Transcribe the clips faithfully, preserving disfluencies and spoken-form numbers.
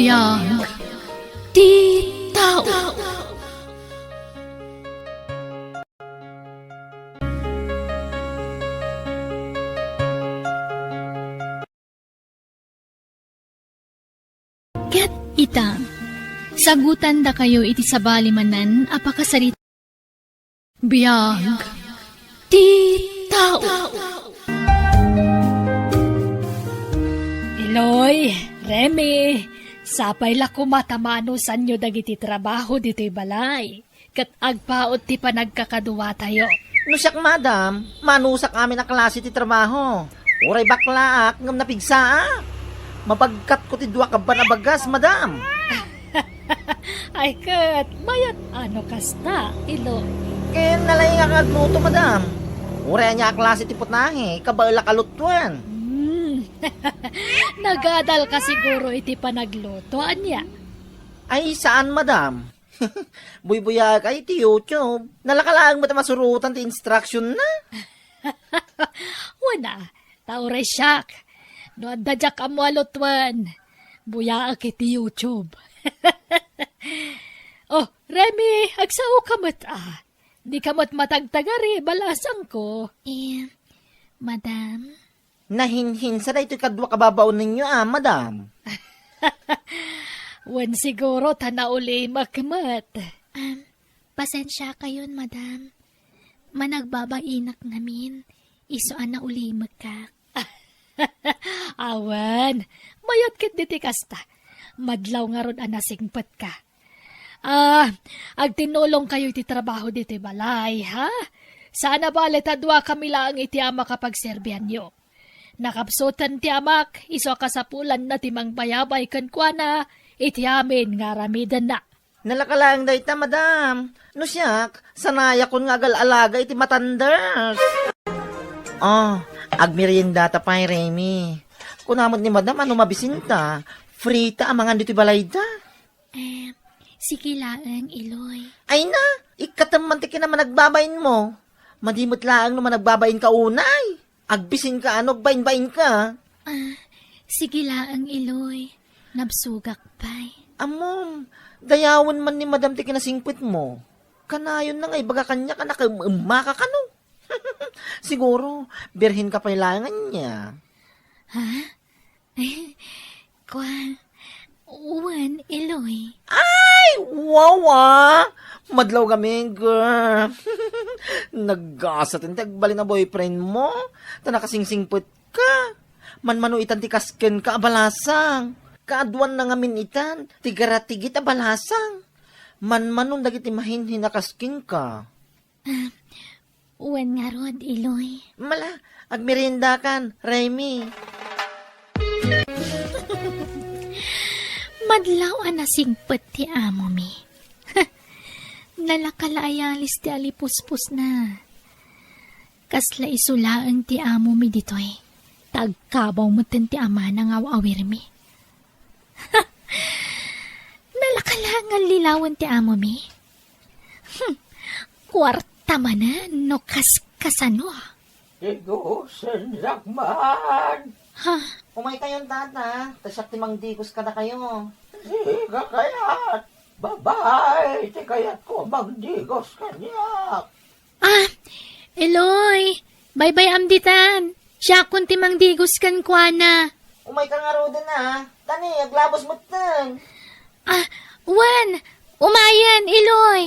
Biag ti tao. Ket ita, sagutandakayo iti sabali manen a pakasarita. Biag ti tao. Eloy, Remy, sapay la koma ta manusanyo dagiti trabaho ditoy balay, ket agpaut ti panagkakaduatayo. No siak, madam, manusak amin a klase ti trabaho. Uray baklaak ngem napigsaak. Mabagkatko ti dua kabban a bagas, madam. Ay ket, mayat a no kasta, Eloy. Ken nalaingak nga agluto, madam. Uray ania a klase ti putahe, kabaelak a lutoen. Hmm. Nagadalka siguro iti panagluto, ania? Ay, saan, madam. Buybuyaak ay iti YouTube. Nalaka laeng met a masurotan ti instructionna. Wen a, ta uray siak. No adda diak ammo a lutoen, buyaak iti YouTube. Oh, Remy, agsao ka met, a. Di ka met matagtagari, balasangko. Eh, madam? Nahinhinsa daytoy kadua kababaonenyo, a, madam. Wen siguro ta naulimek met. Am, pasensiakayon, madam. Managbabainak ngamin, isu a naulimekak. Awan, mayat ketdi ti kasta. Madlaw ngarud a nasingpetka. Ah, agtinnulongkayo iti trabaho ditoy balay, ha? Saan a bale ta duakami laeng iti a makapagserbianyo. Nakapsuten ti amak, isu a kasapulanna ti mangbayabay kenkuana iti amin nga aramidenna. Nalaka laeng dayta, madam. No siak, sanayakon nga agal-alaga iti matanders. Oh, agmeriendata pay, Remy. Kuna met ni madam a no mabisinta, free ta a mangan ditoy balayda. Eh, sige laeng, Iloy. Ay na, ikkatem man ti kinamanagbabainmo. Madi met laeng no managbabainka unay. Agbisinka a no agbainbainka. Ah, sige laeng, Iloy. Nabsogak pay. Ammom, dayawen man ni madam ti kinasingpetmo. Kanayonna nga ibaga kaniak a nakaem-emmaka kano. Siguro, birhenka pay laeng ania. Ha? Kua, wen, Iloy. Ay, wawa! Madlaw gamin, girl. Naggasat ti agbalin a boyfriendmo, ta nakasingsingpetka. Manmano itan ti kaskenka a balasang. Kaaduanna ngamin itan ti garatigit a balasang. Manmanon dagiti mahinhin a kaskenka. Ah, wen ngarud, Iloy. Mala, agmeriendakan, Remy. Madlaw a nasingpet ti amomi. Nalaka la a yalis ti alipuspusna. Kasla isu laeng ti amomi ditoy. Ta agkabaw metten ti amana nga aw-awirmi. Nalaka la nga lilawen ti amomi. Hmm, kuarta manen no kas-, kasano? Digusendak man. Ha? Umaykayon, tata. Ta siak ti mangdigos kadakayo. Sika kayat. Babae ti kayatko a mangdigos kaniak. Ah, Eloy, baybay-am ditan. Siakon ti mangdigos kenkuana. Umayka ngaruden, a. Tani, aglabos metten. Ah, wen, umayen, Eloy.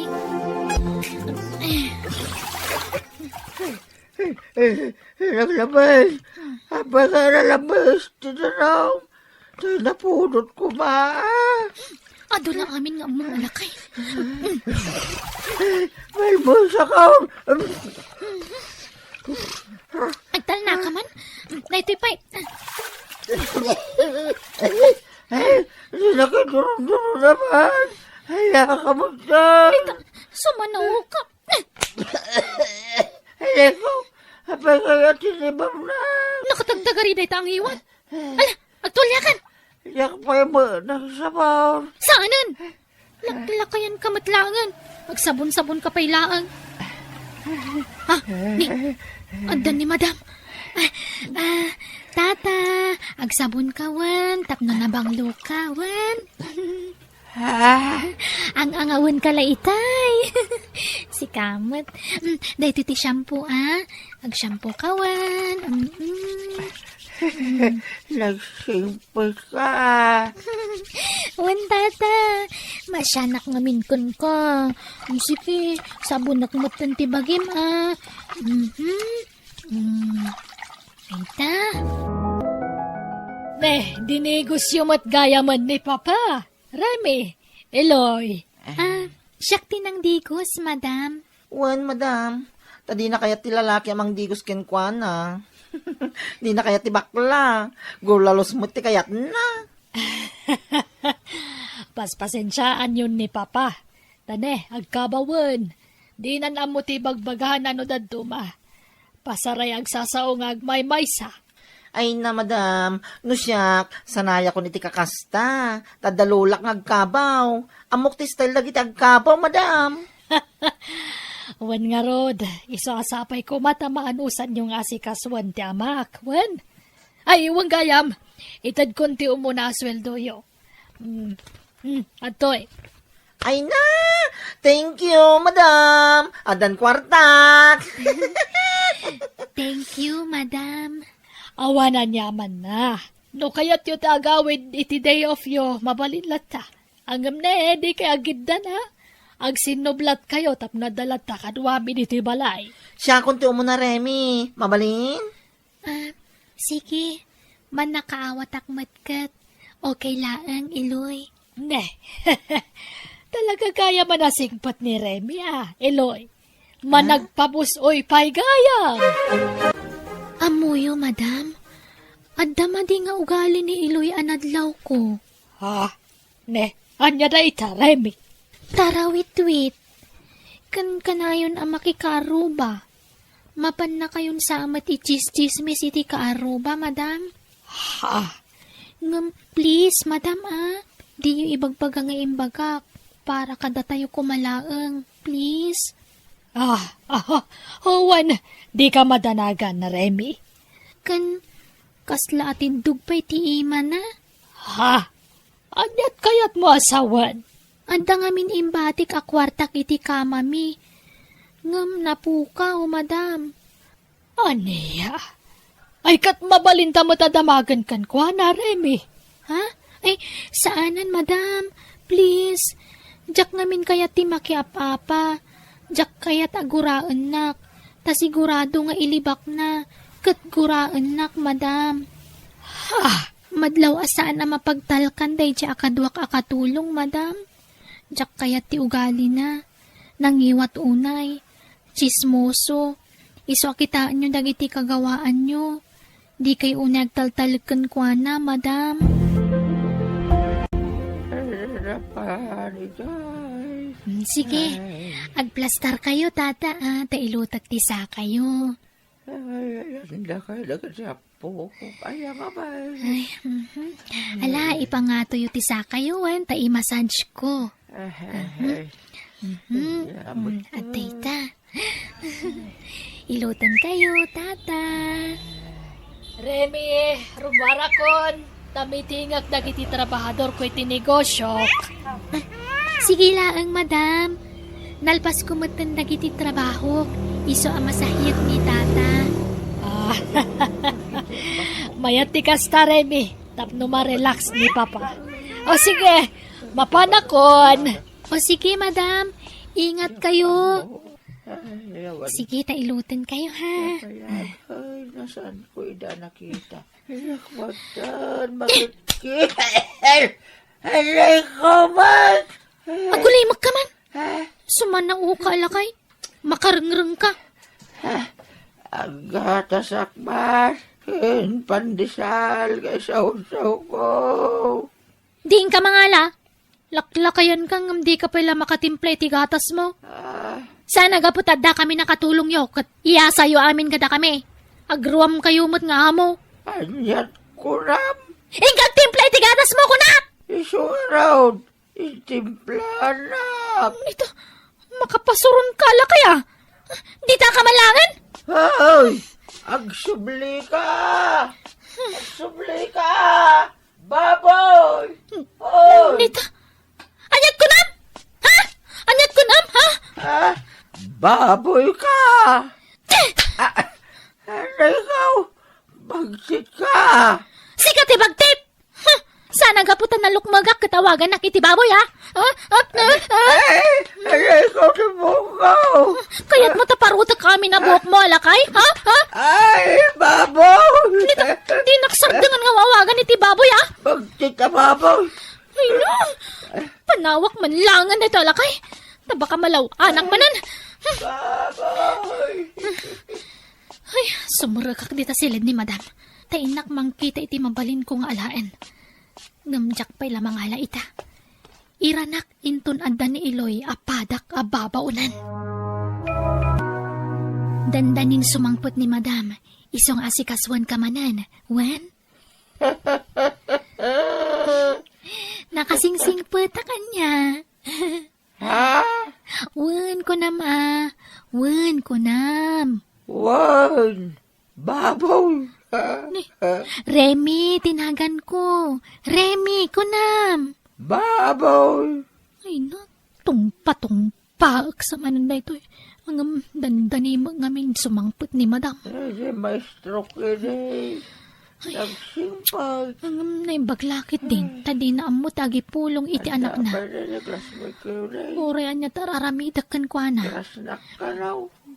Eh, eh, eh, naglabas. Apay nga nalabas ti danum? Tay napudot koma. Adu la amin nga ammom a lakay. Malmusakon. Agtalnaka man. Daytoy pay. Ay, nakidurong-durong naman. Ay, nakakamutang. Ay, ta-, sumanaw ka. Ay, ko. Apay nga tinibam na. Nakatagtagari dayta a ngiwat. Ala, agtuliakan. Yak pay mo nang sabon. Saanen? Laklakayan ka met laengen. Agsabon-sabon ka pay laeng. Ah, ni, adda ni madam. Ah, ah, tata, Agsabon ka wen, tapno nabanglo ka wen. Ah. Ang-angawen ka la itay. Sika met. Mm, daytoy ti shampoo, ah. Agshampoo ka wen. Mm-mm. Nagsimple ka. Wen, tata. Masianak ngamin kenka. Mm, sige, sabonak metten ti bagim, ah. Mhm. Mm. Ita. Ne, dinigosyo met gayamen ni Papa. Remy, Eloy. Ah, siak ti nangdigos, madam. Wen, madam. Ta dina kayat ti lalaki a mangdigos kenkuana. Dina kayat ti bakla. Gulalos met ti kayatna. Paspasensiaanyon ni Papa. Ta ne, agkabawen. Dinan ammo ti bagbagahan a no dadduma. Pasaray agsasao nga agmaymaysa. Ay na, madam, no siak, sanayakon iti kakasta. Ta adda lolak nga agkabaw. Ammok ti style dagiti agkabaw, madam. Wen ngarud, isu a sapay koma ta maanusanyo nga asikasuen ti amak. Wen? Ay, wen gayam. Itedkon ti umuna a sueldoyo. Mm. Mm, adtoy. Ay na! Thank you, madam! Addan kuartak! Thank you, madam. Awan aniaman na. No kayatyo ti agawid iti day off yo, mabalin latta. Ngem ne, dikay agiddan, ha? Agsinnublatkayo tapno adda latta kaduami ditoy balay. Siakon ti umuna, Remy. Mabalin? Ah, sige. Mannakaawatak met ket. Okay laeng, Eloy. Ne. Talaga gayam a nasingpet ni Remy, ah, Eloy. Managpabus-oy pay gayam. Ammoyo, madam. Adda madi nga ugali ni Eloy a nadlawko. Ha? Ne, ania dayta, Remy? Tarawitwit. Ken kanayon a makikaarruba. Mapannakayon sa met itsistsismis iti kaarruba, madam. Ha? Ngem, please, madam, ah. Diyo ibagbaga nga imbagak. Para kadatayo koma laeng, please. Ah, ah, ah, wen, dika madanagan, Remy. Ken, kasla a tindog pay ti imana. Ha? Aniat kayatmo a sawen? Adda ngamin imbatik a kuartak iti kamami. Ngem napukaw, madam. Ania? Ay, ket mabalinta met a damagen kenkuana, Remy. Ha? Ay, saanen, madam. Please. Diak ngamin kayat ti makiap-apa. Diak kayat a guraennak. Ta sigurado nga ilibakna. Ket guraennak, madam. Ha? Madlaw a saan a mapagtalkan daydi a kaduak a katulong, madam. Diak kayat ti ugalina. Nangiwat unay. Tsismoso. Isu a kitaenyo dagiti kagawaanyo. Dikay unay agtaltalek kenkuana, madam. Rapani, guys. Hmm, sige. Ay. Agplastarkayo, tata, ah, ta ilutek ti sakayo. Ay, ay, ay, dakay, dakay, Apo, aya nga ba? Ay, mhm. Ala, ipangatoyo ti sakayo, wen, ta i-massage ko. Ay, ay, ay. Mhm. Ay, abot Mm, ko. Adtoy ta. Ilutenkayo, tata. Remy, rummuarakon. Ta mitingek dagiti trabahadorko iti negosiok. Ah, sige laeng, madam. Nalpasko metten dagiti trabahok. Isu a masahiek ni tata. Ah, mayat ti kasta, Remy. Tapno ma-relax ni Papa. O sige, mapanakon. O sige, madam. Ingatkayo. Ay, awan. Sige, ta ilutenkayo, ha? Ay, ay, nasaan ko ida nakita? Nakmatan, makikil. Aray ko, man! Agulimek ka man. Ha? Sumannao ka, lakay. Makarengreng ka. Ha? Aggatas, akmas. Ken pandesal, kay sausaw ko. Diin ka mangala. Laklakayan ka ngem dika pay la makatimpla iti gatasmo. Ah. Sana gapu ta adda kami nakatulongyo, ket iyasayo amin kadakami. Agruamkayo met nga amo. Aniat kunam? Inka agtimpla iti gatasmo, kunak! Isu ngarud, intimplanak. Ita, makapasuron ka, lakay, ah. Dita ka man laengen? Ay, agsubli ka! Sublika! Baboy! Oy! Nita, aniat kunam? Ha? Aniat kunam, ha? Ah, baboy ka! Ah, ano ikaw? Bagtit ka! Sika ti bagtit! Huh! Saan a gapu ta nalukmegak ket awaganak iti baboy, ha? Ha? Ha? Ha? Ha? Ay, aray ko, ti buko! Kayatmo ta parutek amin a buokmo a lakay? Ha? Ha? Ay, baboy! Dita, dinak sardengan nga awagan iti baboy, ha? Bagtit a baboy! Ay, no! Panawak man langen daytoy a lakay. Ta baka malaw-anak manen. Baboy! Ay, sumrekak dita siled ni Madam. Ta innak mangkita iti mabalinko nga alaen. Ngem diak pay la mangala ita. Iranak inton adda ni Eloy a padak a babaonan. Dandanin sumangpet ni Madam, isu nga asikasuanka manen, wen? Nakasingsingpetak ania? Ha? Wen, kunam a. Wen, kunam. Wen. Baboy. Ha? Ni, ha? Remy, ti naganko. Remy, kunam. Baboy. Ay, na, tungpa-tungpaek sa manen daytoy. Ngem dandani met ngamin sumangpet ni Madam. Ay, di maestro kini. Ay. Nagsimpag. Ngem naimbag la ketdin, ta dina ammo ti agipulong iti anakna. Uray ania ti ar-aramidek kenkuana.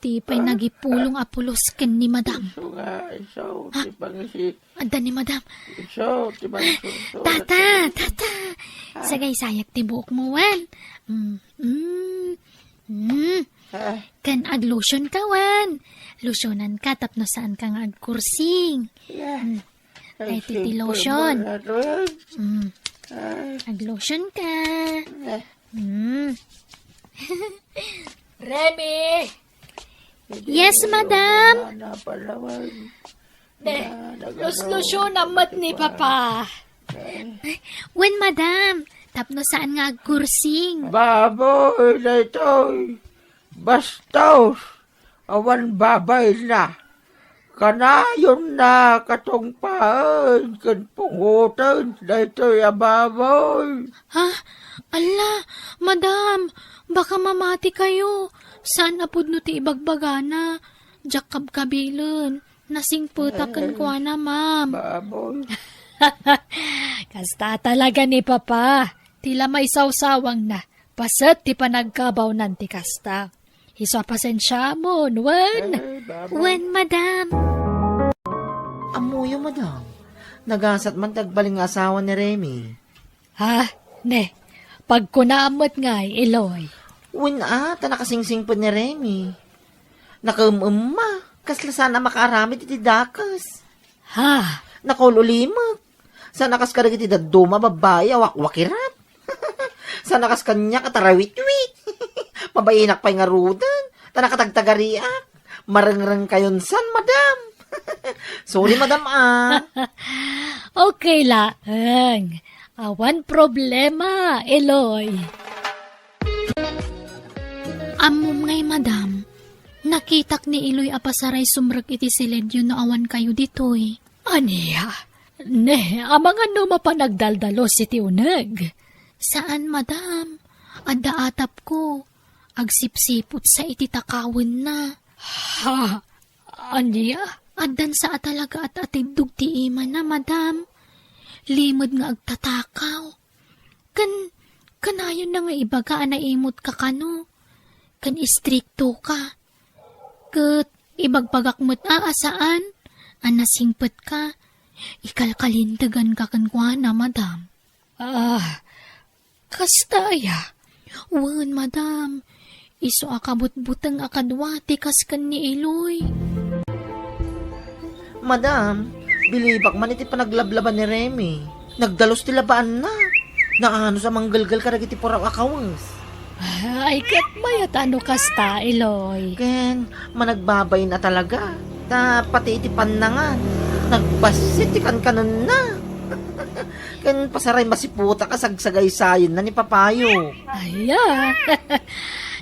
Di pay nagipulong a pulos ken ni Madam. Isu nga, isu, ha? Ti pangisik. Adda ni Madam. Isu, ti pangisik. Tata, tata. Ah. Sagaysayak ti buokmo, wen. Mm, mm, mm. Ah. Ken aglotion ka, wen. Lotionan ka tapno saan ka nga agkursing. Yeah. Mm. Ay, ti, ti lotion. Mm. Ah. Aglotion ka. Ah. Mm. Remy! Yes, madam. Ne, luslusyonam met ni Papa. Wen, madam. Tapno saan nga agkursing. Baboy daytoy. Bastos. Awan babayna. Kanayonna katungpaen ken pungoten daytoy a baboy. Ha? Alla, madam, baka mamati kayo. Saan a pudno ti ibagbagana. Diak kabkabilen. Nasingpetak kenkuana, ma'am. Baboy. Kasta talaga ni Papa. Ti la maisawsawangna. Paset ti panagkabawnan ti kasta. Isu a pasensiamon, wen? Ay, baboy. Wen, madam. Ammoyo, madam. Nagasat man ti agbalin nga asawa ni Remy. Ha? Ne, pagkunaam met ngay, Eloy. Wen a, ta nakasingsingpet ni Remy. Nakaem-emma. Kasla saan a makaaramid iti dakes. Ha? Nakaul-ulimek. Saan a kas kadagiti dadduma a babbai a wakwakirat. Saan a kas kaniak a tarawitwit. Mabainak pay ngaruden. Ta nakatagtagariak. Marengreng kayon san, madam. Sorry, madam, ah. Okay laeng. Awan problema, Eloy. Ammom ngay, madam. Nakitak ni Eloy a pasaray sumrek iti siledyo no awan kayo ditoy. Ania? Ne, amangan no mapan agdaldalos iti uneg? Saan, madam. Adda atapko. Agsipsiputsa iti takawenna. Ha? Ania? Addansa a talaga at-atiddog ti imana, madam. Limed nga agtatakaw. Ken, kanayonna nga ibaga a naimut ka kano. Ken istrikto ka. Ket ibagbagak met a, a saan a nasingpet ka. Ikalkalintegan ka kenkuana, madam. Ah, kasta aya? Wen, madam. Isu a kabutbuteng a kadua ti kas ken ni Eloy. Madam, bilibak man iti panaglablaba ni Remy. Nagdalus ti labaanna. Naanus a manggelgel kadagiti puraw a kawes. Ay, ket mayat a no kasta, Eloy. Ken, managbabain a talaga. Ta pati iti pannangan, nagbassit ti kankanenna. Ken pasaray masiputak a sagsagaysayenna ni Papayo. Aya,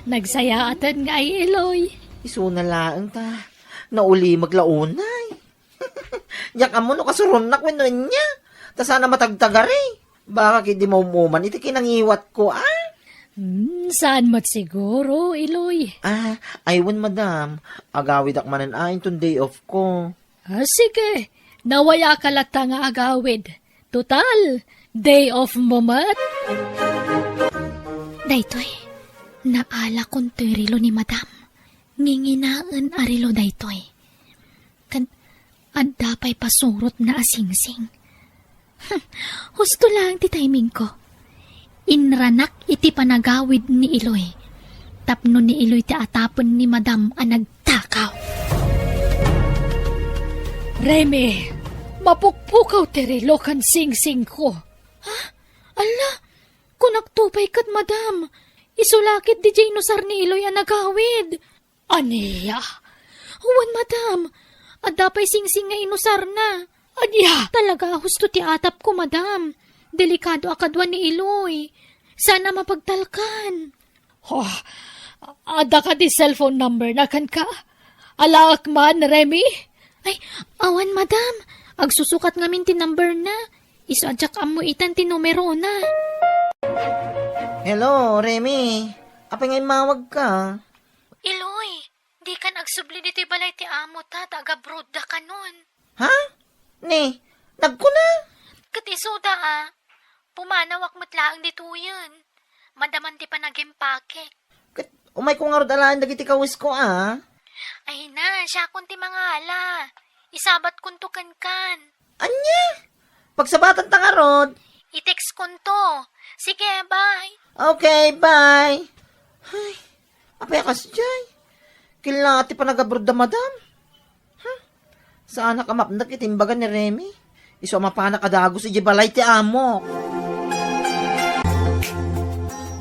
nagsayaaten ngay, Eloy. Isuna laeng ta, naulimek la unay. Diak ammo no kasuronnak wenno ania. Ta saan a matagtagari. Baka ket di maum-uman iti kinangiwatko, a? Hmm, saan met siguro, Iloy. A, ay wen, madam. Agawidak manen a inton day off ko. A, sige. Nawayaka latta nga agawid. Total, day off mo met. Daytoy, naalakon toy relo ni madam. Nginginaen a relo daytoy. Ket adda pay pasurotna a singsing. Husto laeng ti timingko. Inranak iti panagawid ni Iloy. Tapno ni Iloy ti atapen ni madam a nagtakaw. Remy, mapukpukaw ti relo ken singsingko. Ha? Ala, kunakto pay ket, madam. Isu la ket diay inusar ni Iloy a nagawid. Ania? Wen, madam. Adda pay singsing nga inusarna. Ania? Talaga a husto ti atapko, madam. Delikado a kadua ni Iloy. Saan a mapagtalkan. Oh, adda kadi cellphone number na kenka? Alaek man, Remy? Ay, awan, madam. Agsusukat ngamin ti number na. Isu a diak ammo itan ti numerona. Hello, Remy. Apay nga immawagka? Iloy, dikan agsubli ditoy balay ti amo ta, ta agabroad da kanon. Ha? Ni, nagkuna? Ket isuda a, pumanawak met laeng ditoyen. Madaman ti panagempake. Ket umayko ngarud alaen dagiti kawisko a. Ay na, siakon ti mangala. Isabatkonto kenkan. Ania? Pagsabatanta ngarud? I-textkonto. Sige, bye. Okay, bye. Ay, apay a kasdiay? Killa ti panagabroad da madam? Hmm? Saanak a mapnek iti imbaga ni Remy. Isu a mapanak a dagus idiay balay ti amok.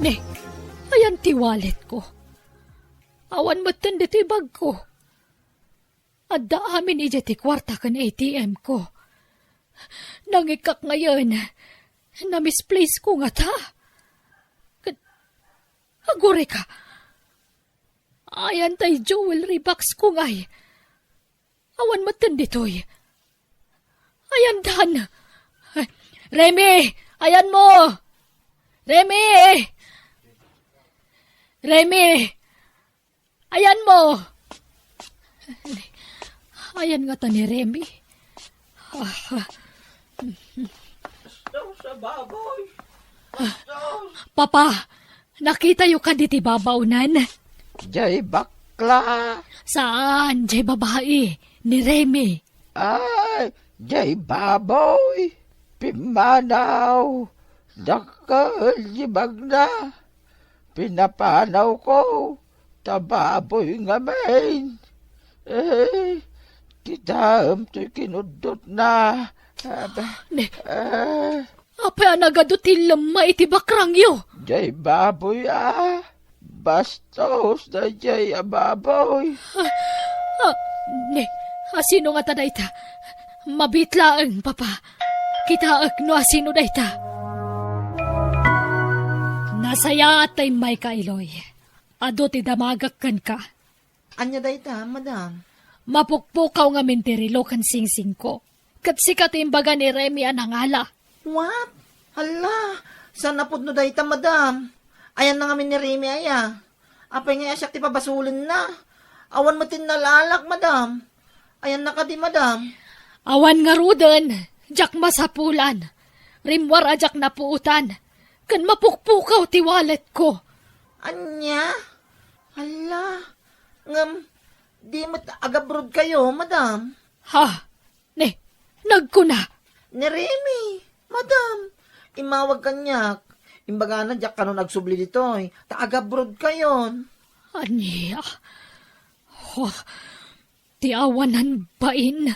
Ne, ayan ti walletko. Awan metten ditoy bagko. Adda amin idiay ti kuarta ken A T M ko. Nangikkak ngayen, na-misplace ko ngata. Ket, agurayka. Ayan tay jewelry box ko ngay. Awan metten ditoy. Ayandan. Remy, ayanmo! Remy! Remy! Ayanmo! Ayan ngata ni Remy. Ah. Bastos a baboy! Bastos! Papa, nakitayo kadi ti babaonan? Jay bakla. Saan, jay babai, ni Remy. Ay, jay baboy. Pimmanaw. Dakkel ti bagna. Pinapanawko ta baboy ngamin. Eh, kitaem toy kinuddotna. Aba, Ne, eh. Apay a nagadu ti lemma iti bakrangyo? Jay baboy a. Bastos dayjay a baboy. Ah, ah, ne, asino ngata dayta? Mabiit laeng, Papa. Kitaek no asino dayta. Nasayaat ta immayka, Iloy. Adu ti damagek kenka. Ania dayta, madam? Mapukpukaw ngamin ti relo ken singsingko. Ket sika ti imbaga ni Remy a nangala. What? Hala, saan a pudno dayta, madam? Ayanna ngamin ni Remy aya? Apay ngay a siak ti pabasolenna? Awan met ti nalaalak, madam. Ayanna kadi, madam? Awan ngaruden, diak masapulan. Rimmuar a diak napuotan. Ken mapukpukaw ti walletko. Ania? Hala, ngem di met agabroad kayo, madam? Ha? Ne, nagkuna? Ni Remy, madam. Immawag kaniak. Imbagana diak kanon agsubli ditoy, ta agabroad kayon. Ania? Oh, ti awanan bain.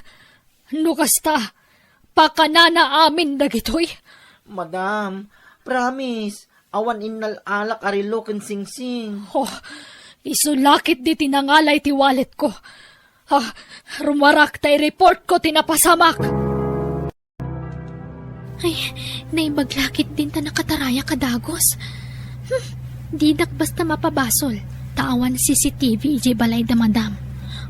No kasta, pakanana amin dagitoy. Madam, promise, awan innal-alak a relo ken singsing. Oh, isu la ketdi ti nangala iti walletko. Ah, rummuarak ta i-reportko ti napasamak. Ay, naimbag la ketdin ta nakatarayak a dagus. Hmm, didak basta mapabasol, ta awan C C T V idiay balay da madam.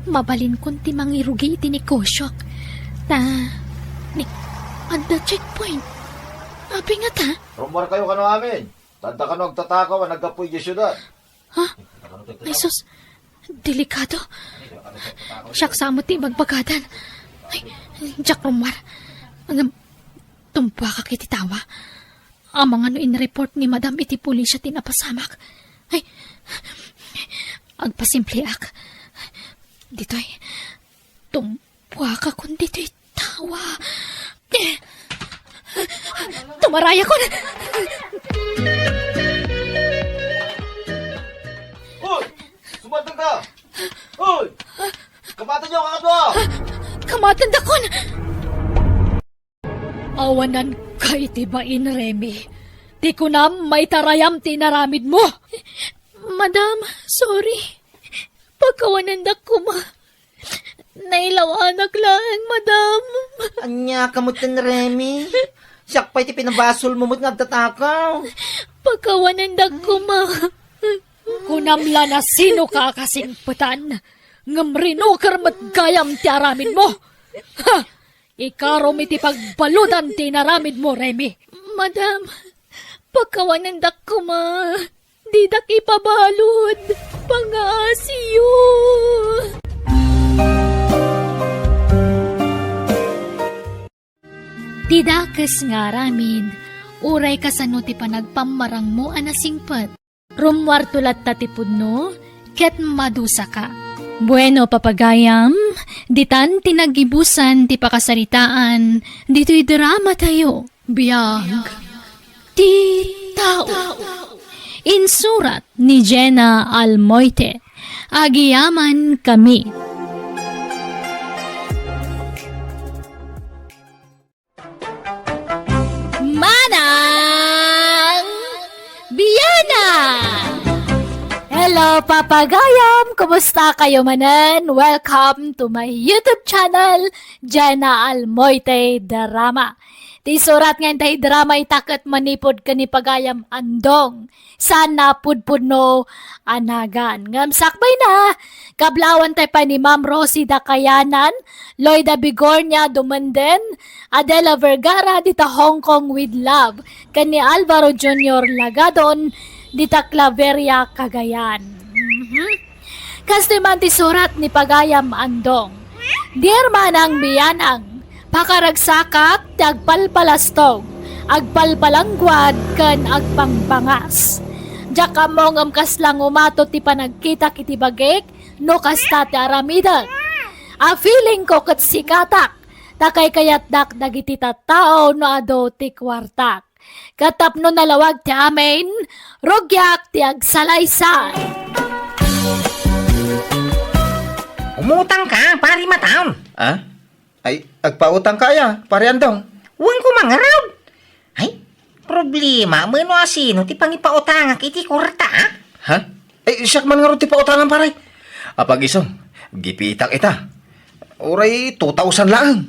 Mabalinkon ti mangirugi iti negosyok. Ta, ni, adda checkpoint. Apay ngata? Rummuarkayo kano amin. Ta adda kano agtatakaw a naggapu idiay siudad. Ha? Ay sus, delikado. Siak sa met ti ibagbagadan. Ay, diak rummuar. Ngem, tumpuakak iti tawa. Amangan no inreport ni Madam iti pulisya ti napasamak. Ay, agpasimpliak. Ditoy, tumpuakakon ditoy tawa. Eh, tumarayakon! Hoy! Sumarteng ka! Hoy! Kamatenyo, kakadua! Kamatendakon! Awananka iti bain, Remy. Ti kunam, maitarayam ti inaramidmo. Madam, sorry. Pakawanendak koma. Nailawanak laeng, madam. Ania ka metten, Remy? Siak pay ti pinabasolmo met nga agtatakaw. Pakawanendak koma. Kunam la no sinoka a kasingpetan. Ngem rinuker met gayam ti aramidmo. Ha! Ikarom iti pagbaludan ti inaramidmo, Remy. Madam, pakawanendak koma. Didak ipabalud. Pangaasiyo. Ti dakes nga aramid, uray kasano ti panagpammarangmo a nasingpet. Rummuarto latta ti pudno, ket madusaka. Bueno, papagayam, ditan ti naggibusan ti pakasaritaan ditoy dramatayo. Biag ti tao. Insurat ni Jenna Almoite. Agiyaman kami. Manang Biana! Hello, papagayam! Kumusta kayo manen? Welcome to my YouTube channel, Jenna Almoite Drama. Ti surat nga intay drama ita ket manipud ken ni Pagayam Andong. Saan napudpudno a nagan. Ngem sakbay na, kablaawan tay pay ni Ma'am Rosie Dakayanan, Loida Bigornia Dumenden, Adela Vergara dita Hong Kong with Love, ken ni Alvaro Junior Lagadon dita Claveria, Cagayan. Mhm. Kastoy man ti surat ni Pagayam Andong. Dear Manang Bianang, pakaragsakak ti agpalpalastog, agpalpalangguad, ken agpangpangas. Diak ammo ngem kasla ngumato ti panagkitak iti bagik no kasta ti aramidek. A feeling ko ket sikatak, ta kaykayatdak dagiti tattao no adu ti kuartak. Ket tapno nalawag ti amin, rugiak ti agsalaysay. Umutang ka, Pari Mataon. Ah? Ay, agpautang ka aya, Pari Andong? Wen ko mangarud. Ay, problema, mano a sino ti pangipautangak iti kuarta, ah? Ha? Ay, siak man ngarud ti pautangan, pare. Apag-isu, gipitak ita. Uray two thousand laeng.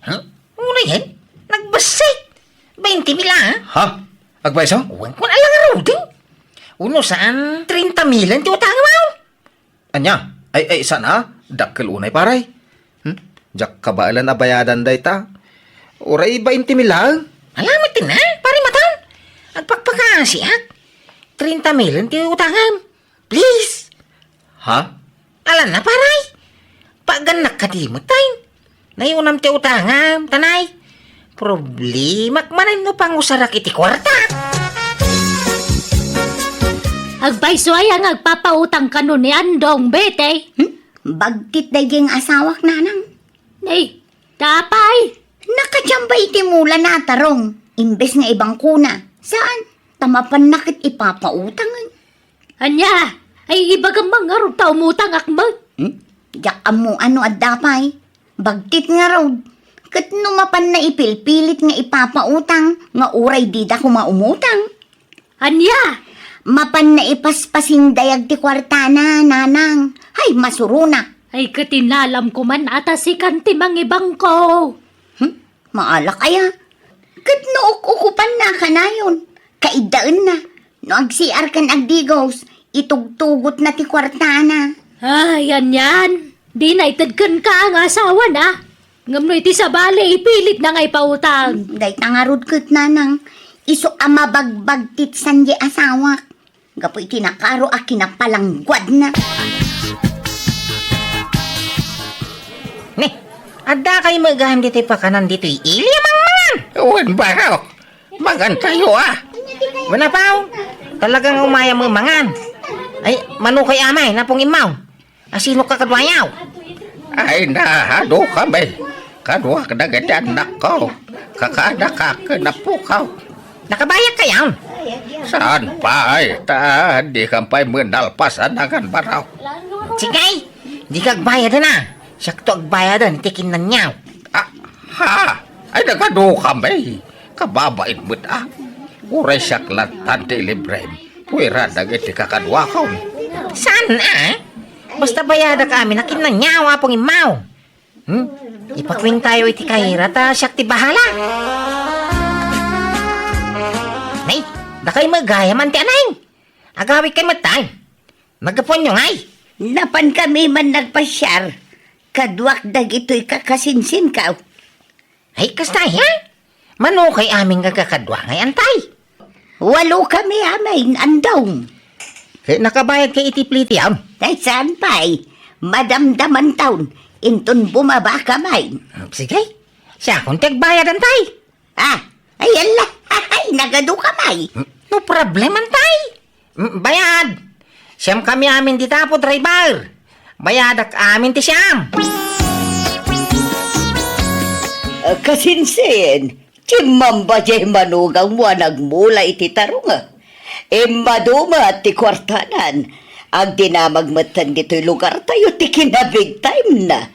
Ha? Unayen, nagbassit. Bainti mil, ah. Ha? Agpayso? Wen ko na lang aruden. Uno saan, treinta mil ti utangam, ah. Ania? Ay, ay, saan, ah? Dakkel unay, pare. Hmm? Diak kabaelan a bayadan dayta. Uray bainti mil laeng. Ala met ten, ah, pare Matan. Agpakpakaasiak. Treinta mil ti utangam. Please. Ha? Alanna, paray. Paagannak kadi met, tay. Nayunam ti utangam, tanay. Problemak manen no pangusarak iti kuarta. Agpayso aya nga agpapautang kano ni Andong, Betty? Hmm? Bagtit daydiay nga asawak, nanang. Nay, tapay. Nakadiam bay iti mula na, Tarong, imbes nga ibangkona. Saan? Ta mapanna ket ipapautangen. Ania? Ay, ibagam man ngarud ta umutangak met. Hmm? Diak ammo no adda pay. Bagtit ngarud. Ket no mapanna ipilpilit nga ipapautang, nga uray dida koma umutang. Ania? Mapanna ipaspasindayag ti kuartana, nanang. Hay, masuronak. Ay, ket inalamko man a ta sikan ti mangibangko. Hmm? Maalak aya? Ket no uk-ukupanna kanayon, kaiddaenna. No agsiar ken agdigos, itugtugotna ti kuartana. Ay, anian. Dina ited kenka nga asawana. Ngem no iti sabali, ipilitna nga ipautang. Dayta ngarud ket, nanang, isu a mabagbagtit san di asawak. Gapu iti nakaro a kinapalangguadna. Ne, adda kay met gayam ditoy pakanan ditoy ili a mangmangan? Wen, barok. Magantayo, a. Wen, apaw. Talaga nga umayam mangan. Ay, mano kay amay, napong immaw. Asino ka kaduayaw? Ay, naadu kami. Kaduak dagiti annakko. Kakadaka ken apukaw. Nakabayag kayon? Saan pay, ta di kam pay met nalpasan a ngan baraw. Sige, di ka agbayadan a. Siakto agbayadan iti kinnaniaw. Ah, ha? Ay, nagadu kami. Kababain met a. Uray siak lattan ti ilibrem. Puera dagiti kakaduakon. Saan a? Basta bayadak amin a kinnaniaw, Apong Immaw. Hmm? Ipakuentayo iti kahira ta siak ti bahala. Nay, dakay met gayam, Anti Aneng. Agawid kay met tay. Naggapuanyo ngay? Napan kami man nagpasiar. Kaduak dagitoy kakasinsinkaw. Ay, kasta, ha? Mano kay amin nga kakadua ngay, Antay? Walo kami amin, andong. Kay nakabayag kay iti plitiam? Tay saan pay? Madamdaman taon, inton bumaba kami. Sige, siakon ti agbayad, Antay. Ah, ay, ala, ay, nagadu kami. No problem, Antay. Mm, bayad. Siam kami amin dita, Apo Driver. Bayadak amin ti siam. Ah, kasinsin, timmamba jay manugangmo a nagmula iti tarunga. Immadu met ti kuartanan. Agdinamag metten ditoy lugartayo ti kinabig time na.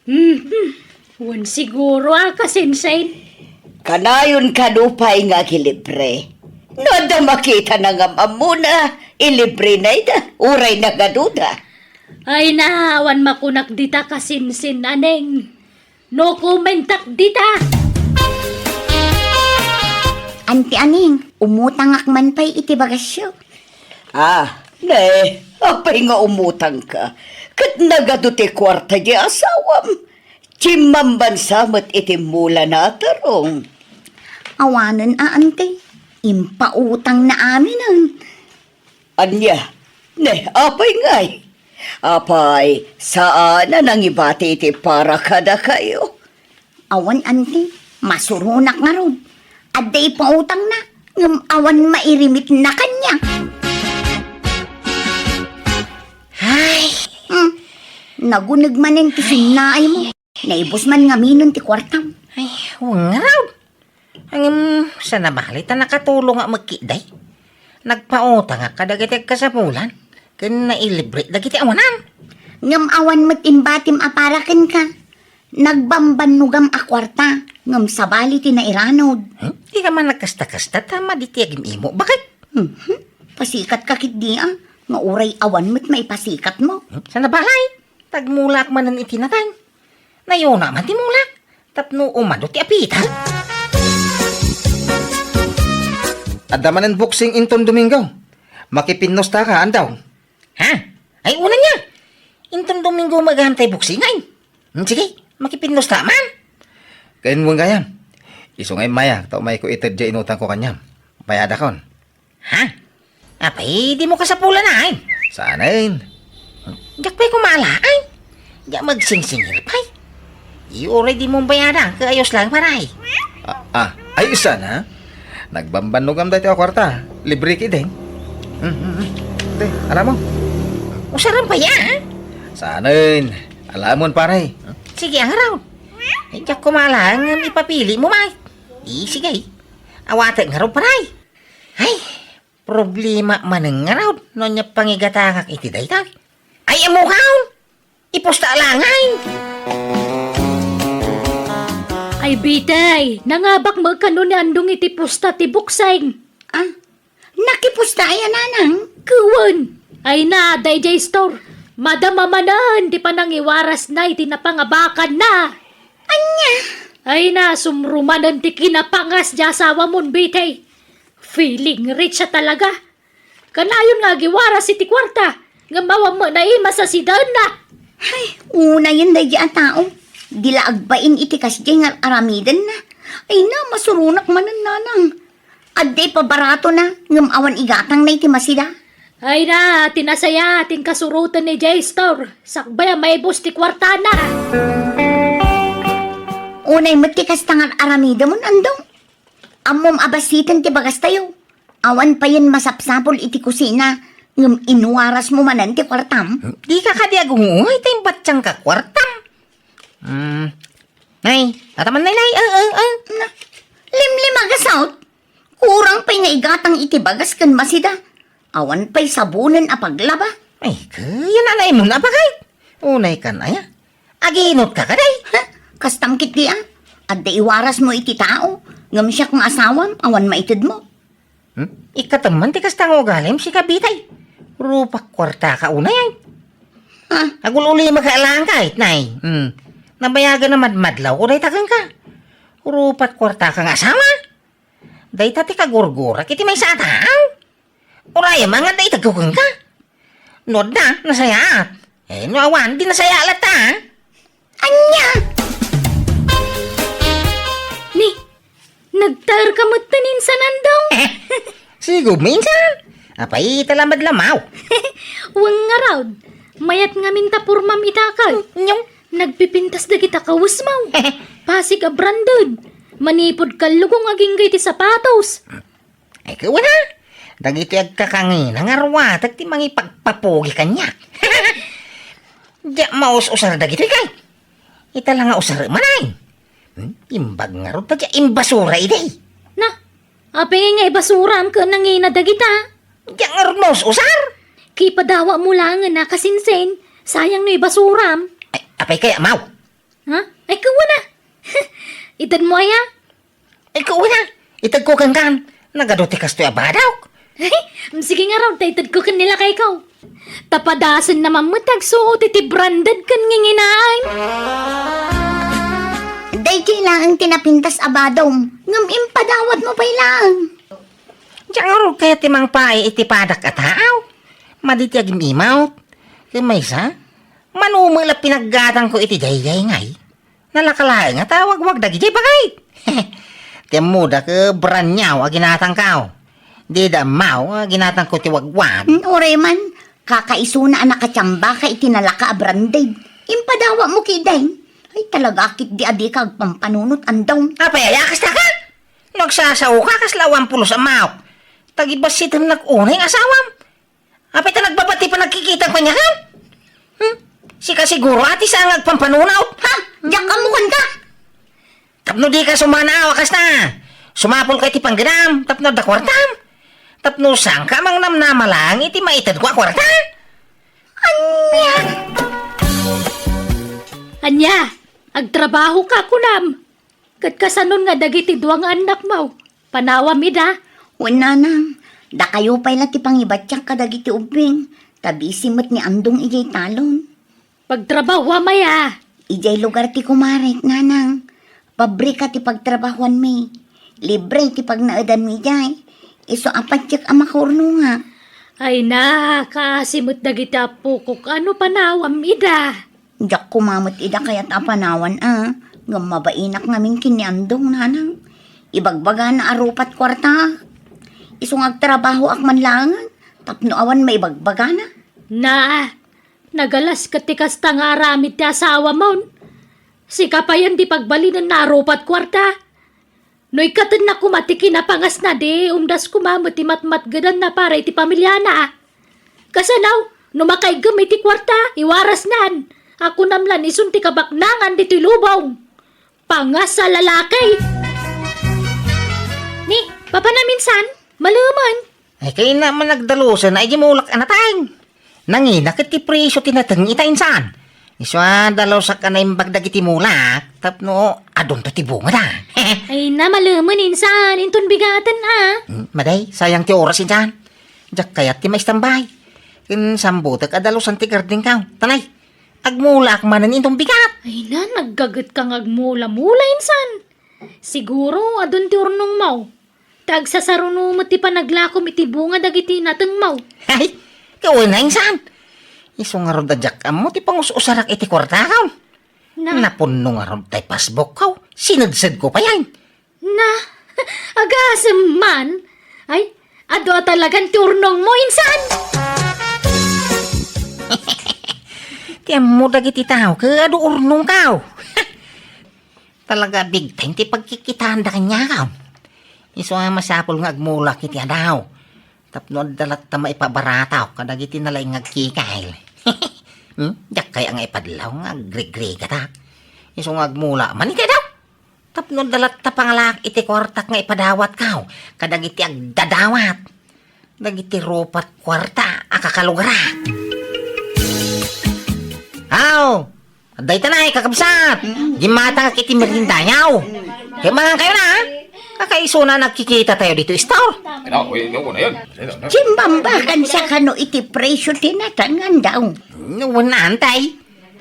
Mhm. Wen siguro a, kasinsin. Kanayon kano pay nga agilibre. No adda makitana nga am-ammona, ilibrena ida, uray nagaduda. Ay na, awan makunak dita, kasinsin, Aneng. No commentak dita. Anti Aneng, umutangak man pay iti bagasyo. Ah, ne, apay nga umutangka? Ket nagadu ti kuarta di asawam. Chimmambansa met iti mula na a tarong. Awanen a, Ante. Impautangna aminen. Ania? Ne, apay ngay? Apay, saan a nangibati iti para kadakayo? Awan, Ante. Masuronak ngarud. Adda ipautangna, ngem awan mairimitna kaniak. Ay! Hmm. Naguneg manen ti sinnaaymo. Naibus man ngaminen ti kuartam. Ay, wen ngarud. Ngem, saan a bali ta nakatulongak met ketdi. Nagpautangak kadagiti agkasapulan, ken nailibre dagiti awanan. Ngem awan met imbatim a para kenka. Nagbambannogam a kuarta, ngem sabali ti nairanod. Hmm? Dika man nagkasta-kasta ta madi ti agim-imo. Baket? Mhm. Pasikatka ketdi a, nga uray awan met maipasikatmo. Hmm? Saan a bali? Tagmulaak manen iti nateng. Nayona man ti mulak, tapno umado ti apitan. Adda manen boxing inton Domingo. Makipinnostaka, andong. Ha? Ay, unay aya. Inton Domingo met gayam tay boxing, ay. Hmm, sige, makipinnosta man. Ken wen gayam. Isu nga immayak, ta umayko ited diay inutangko kaniam. Bayadakon. Ha? Apay, dimo kasapulan, ay? Saanen? Diak pay kumala, ay? Diak magsingsingir pay. Di uray dimo bayada, kaayos lang, paray. Ah, ah, ay, saan a? Nagbambannogam daytoy a kuarta. Libre ketdin. Hmm, hmm, hmm. Te, alamon. Usaram pay, a? Saanen? Alamon, paray. Sige, a ngarud. Ay, diak kumala, ngem ipapilimo, may. Di, sige. Awatek ngarud, paray. Ay, problema manen ngarud no ania pangigatangak iti dayta. Ay, ammok, ipusta la ngay. Ay, bitay, nangabak met kano ni Andong iti pusta ti boxing. Ah, nakipusta aya, nanang? Wen. Ay na, daydiay store. Madama manen ti panangiwarasna iti napangabakanna. Ania? Ay na, sumrumanen ti kinapangas diay asawamon, bitay. Feeling rich a talaga. Kanayon nga agiwaras iti kuarta, ngem awan met naimas a sidaenna. Ay, unayen daydiay a tao. Di la agbain iti kasdiay nga ar-aramidenna. Ay na, masuronak manen, nanang. Adda ipabaratona, ngem awan igatangna iti masida. Ay na, ti nasaya, ti inkasuroten ni Jay Store. Sakbay a maibus ti kuartana. Unay met ti kasta nga ar-aramidemon, Andong. Ammom a basiten ti bagastayo. Awan payen masapsapul iti kusina, ngem inwarasmo manen ti kuartam. Dika kadi agungoy ta imbattiangka kuartam. Hmm. Nay, tataman, nay, nay. Ah, ah, ah. Na, limlimagasawt. Kurang pay nga igatang iti bagas ken masida. Awan pay sabonen a paglaba. Ay, kaya nanay mo na bagay. Unay ka na ya. Aginutka kadi? Ha? Kastam ketdi a. Adda iwarasmo iti tao. Ngem siak nga asawam, awan maitedmo. Hmm? Ikkatem man ti kasta nga ugalim, sika bitay. Rupak kuartaka unay ay. Ah. Agul-ulimaka laeng kay, nay. Hmm. Nabayagan a madmadlawko dayta kenka. Rupak kuartaka nga asawa. Dayta ti kagurgurak iti maysa a tao. Urayem a nga itedko kenka. No adda, nasayaat. Eh, no awan, di nasaya latta, ah. Ania? Ni, nagtaerka metten insan, Andong? Sigom, insan. Apay, ita la madlamaw. Wen ngarud, mayat ngamin ta purmam ita ket. Nyong? Nagpipintas dagita kawesmaw. Pasig a branded. Manipud kallugong agingga iti sapatos. Ay, kuana, dagitoy agkakangina nga ruatek ti mangipagpapugi kaniak. Diak maus-usar dagitoy kay. Ita la nga usarem man ay. Hmm? Imbag ngarud ta diak imbasura idi. Na, apay nga ibasuram ken nangina dagita? Diak ngarud maus-usar. Kipadawatmo laengen a kasinsin, sayang no ibasuram. Ay, apay kaya, maw? Ha? Ay, kuana. Itedmo aya? Ay, kuana. Itedko kenkan. Nagadu ti kastoy a badawk. Sige ngarud, ta itedko ken ni lakayko. Ta padasenna man met ti agsuot iti branded ken nginginaan. Daytoy laeng ti napintas a badom, ngem impadawatmo pay laeng. Diak ngarud kayat ti mangpaay iti padak a tao. Madi ti agim-imawt. Ken maysa, mano met la pinaggatangko iti daydiay ngay. Nalaka laeng a tawagwag dagiti bagay. Ti ammoda ket brand new a ginatangko. Dida ammo a ginatangko ti wagwag. Hmm, uray man, kakaisuna a nakatiambaka iti nalaka a branded. Impadawatmo ketdi. Ay, talaga ketdi a dika agpampanunot, Andong. Apay aya, kasta ka? No agsasaoka, kasla awan pulos a maok. Tagibassitem nak unay nga asawam. Apay ta nagbabati panagkikitam kaniak? Hmm? Sika siguro a ti saan nga agpampanunot? Ha? Diak ammo kenka? Tapno dika sumanaw a kasta, sumapulka iti panggenam tapno adda kuartam. Tapno saanka a mangnamnama laeng iti maitedko a kuarta. Ania? Ania? Agtrabahoka, kunam? Ket kasanon nga dagiti dua nga annakmo, panawam ida? Wen, nanang, dakayo pay la ti pangibatiak kadagiti ubbing, ta busy met ni Andong idiay talon. Pagtrabahoam aya? Idiay lugar ti kumarek, nanang. Pabrika ti pagtrabahoanmi. Libre ti pagnaedanmi idiay. Isu a patiek a makaurnongak. Ay na, kaasi met dagiti appokok. Ano panawam ida? Diak koma met ida kayat a panawan a, ngem mabainak ngamin ken ni Andong, nanang. Ibagbagana a rupat kuarta. Isu nga agtrabahoak man laengen, tapno awan maibagbagana. Na, nagalas ket ti kasta nga aramid ti asawamon. Sika payen ti pagbalinenna a rupat kuarta. No ikkatenna koma ti kinapangasna, di umdas koma met ti matmatgedanna para iti pamiliana. Kasano, no makaiggem iti kuarta, iwarasnan. A kunam lan isun ti kabaknangan ditoy lubong. Pangas a lalaki! Ni, papanam insan, malemen. Ay, kayna man nagdalusen a idi mulak a nateng. Nangina ket ti presio ti nateng ita insan. Isu a dalusak a naimbag dagiti mulak tapno adunto ti bungada. Ay na, malemen insan, inton bigaten a. Hmm, maday, sayang ti oras insan. Diak kayat ti maistambay. Ken sambutek a dalusan ti gardengko. Tanay, agmulaak manen inton bigat. Ay na, naggagetka nga agmula-mula insan. Siguro, adun ti urnongmo. Ta agsasaruno met ti panaglakom iti bunga dagiti natengmo. Ay, kawen a insan. Isu ngarud a diak ammo ti pangus-usarak iti kuartakon. Na- Napunno ngarud tay passbook ko. Sinedsedko pay ay. Na, agasem man. Ay, adu a talagan ti urnongmo, insan. Ti ammo dagiti tao, ket adu urnongko. Talaga, big time ti pagkikitaanda kaniak. Isu a masapul nga agmulak iti adaw. Tapno adda latta maipabarataw kadagiti nalaing nga agkikail. Hmm? Diak kaya nga ipadlaw nga agrigrigatak. Isu nga agmula man iti adaw. Tapno adda latta pangalak iti kuartak nga ipadawatko kadagiti agdadawat. Dagiti rupat kuarta a kakalugarak. Aw! Dayta nay, kakabsat! Mm. Gimmatangak iti meriendayo. Kaya mangan kayo na, ha? Kakaisuna nagkikita tayo dito, store. Ano? Uy, ano na yun? Simbambakan sa kano iti presyo ti natangan daw. Wen, antay.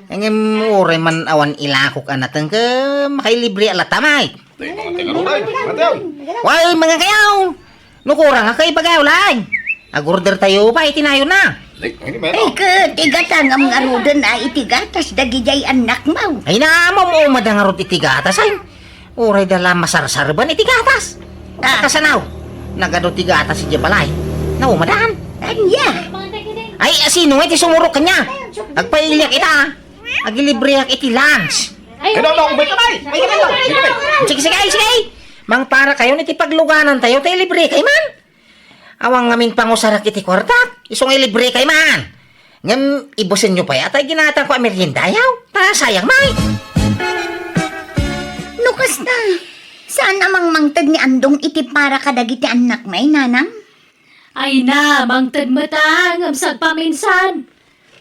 Ngem uray man awan ilakok a nateng ket makailibre a latta, may. Tay, mga taga Ruray, mga taga. Way, mga kayaw! No kurang a kay ibagayo laeng. Agorder tayo pa iti nayon na. Ay, ay, di ba? Ay, ket igatangam ngaruden a iti gatas dagidiay annakmo. Ay, naamam, umada ngarud iti gatas, ay. Uray da la masarsarban iti gatas. Ah. Kasanaw, nagadu ti gatas iti balay. Naumadan. Ania? Ay, asino nga iti sumurok kanya? Agpailiak ita, ah. Agilibreak iti lunch. Ay, Ay, no, no, ay, umay ka, bay! Ay, ka, bay! Ay, ka, bay! Sige, sige, ay, sige! Mangpara kayo iti pagluganan tayo, tay libre kay man. Awan ngamin pangusarak iti kuartak, isu nga ilibre kay man. Ngem, ibusen nyo pay, atay ginatang ko a merienda, yaw. Ta, sayang, may. No kasta, saan a mangmangted ni Andong iti para kadagiti annak, may, nanang? Ay na, mangted met a, ngem sagpaminsan.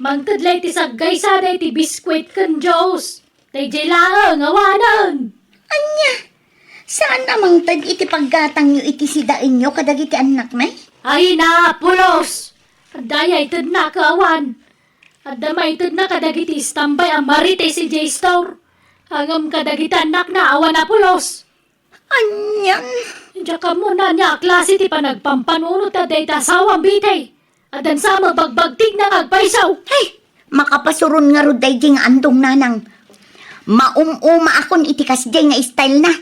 Mangted la iti saggaysa daydi biskuit ken juice. Daydiay laeng awanen. Ania? Saan a mangted iti paggatangyo iti sidaenyo kadagiti annakmi? Ay na, pulos! Adda yaytedna ket awan. Adda maitedna kadagiti istambay a Marites idiay store. Ngem kadagiti annakna awan a pulos. Anian? Diak ammo no ania a klase ti panagpampanunot ti adda iti asawam, Bitay. Addan sa a mabagbagtigna nga agpayso. Hey! Makapasuron ngarud daydi nga Andong, nanang. Maum-umaakon iti kasdiay nga style na.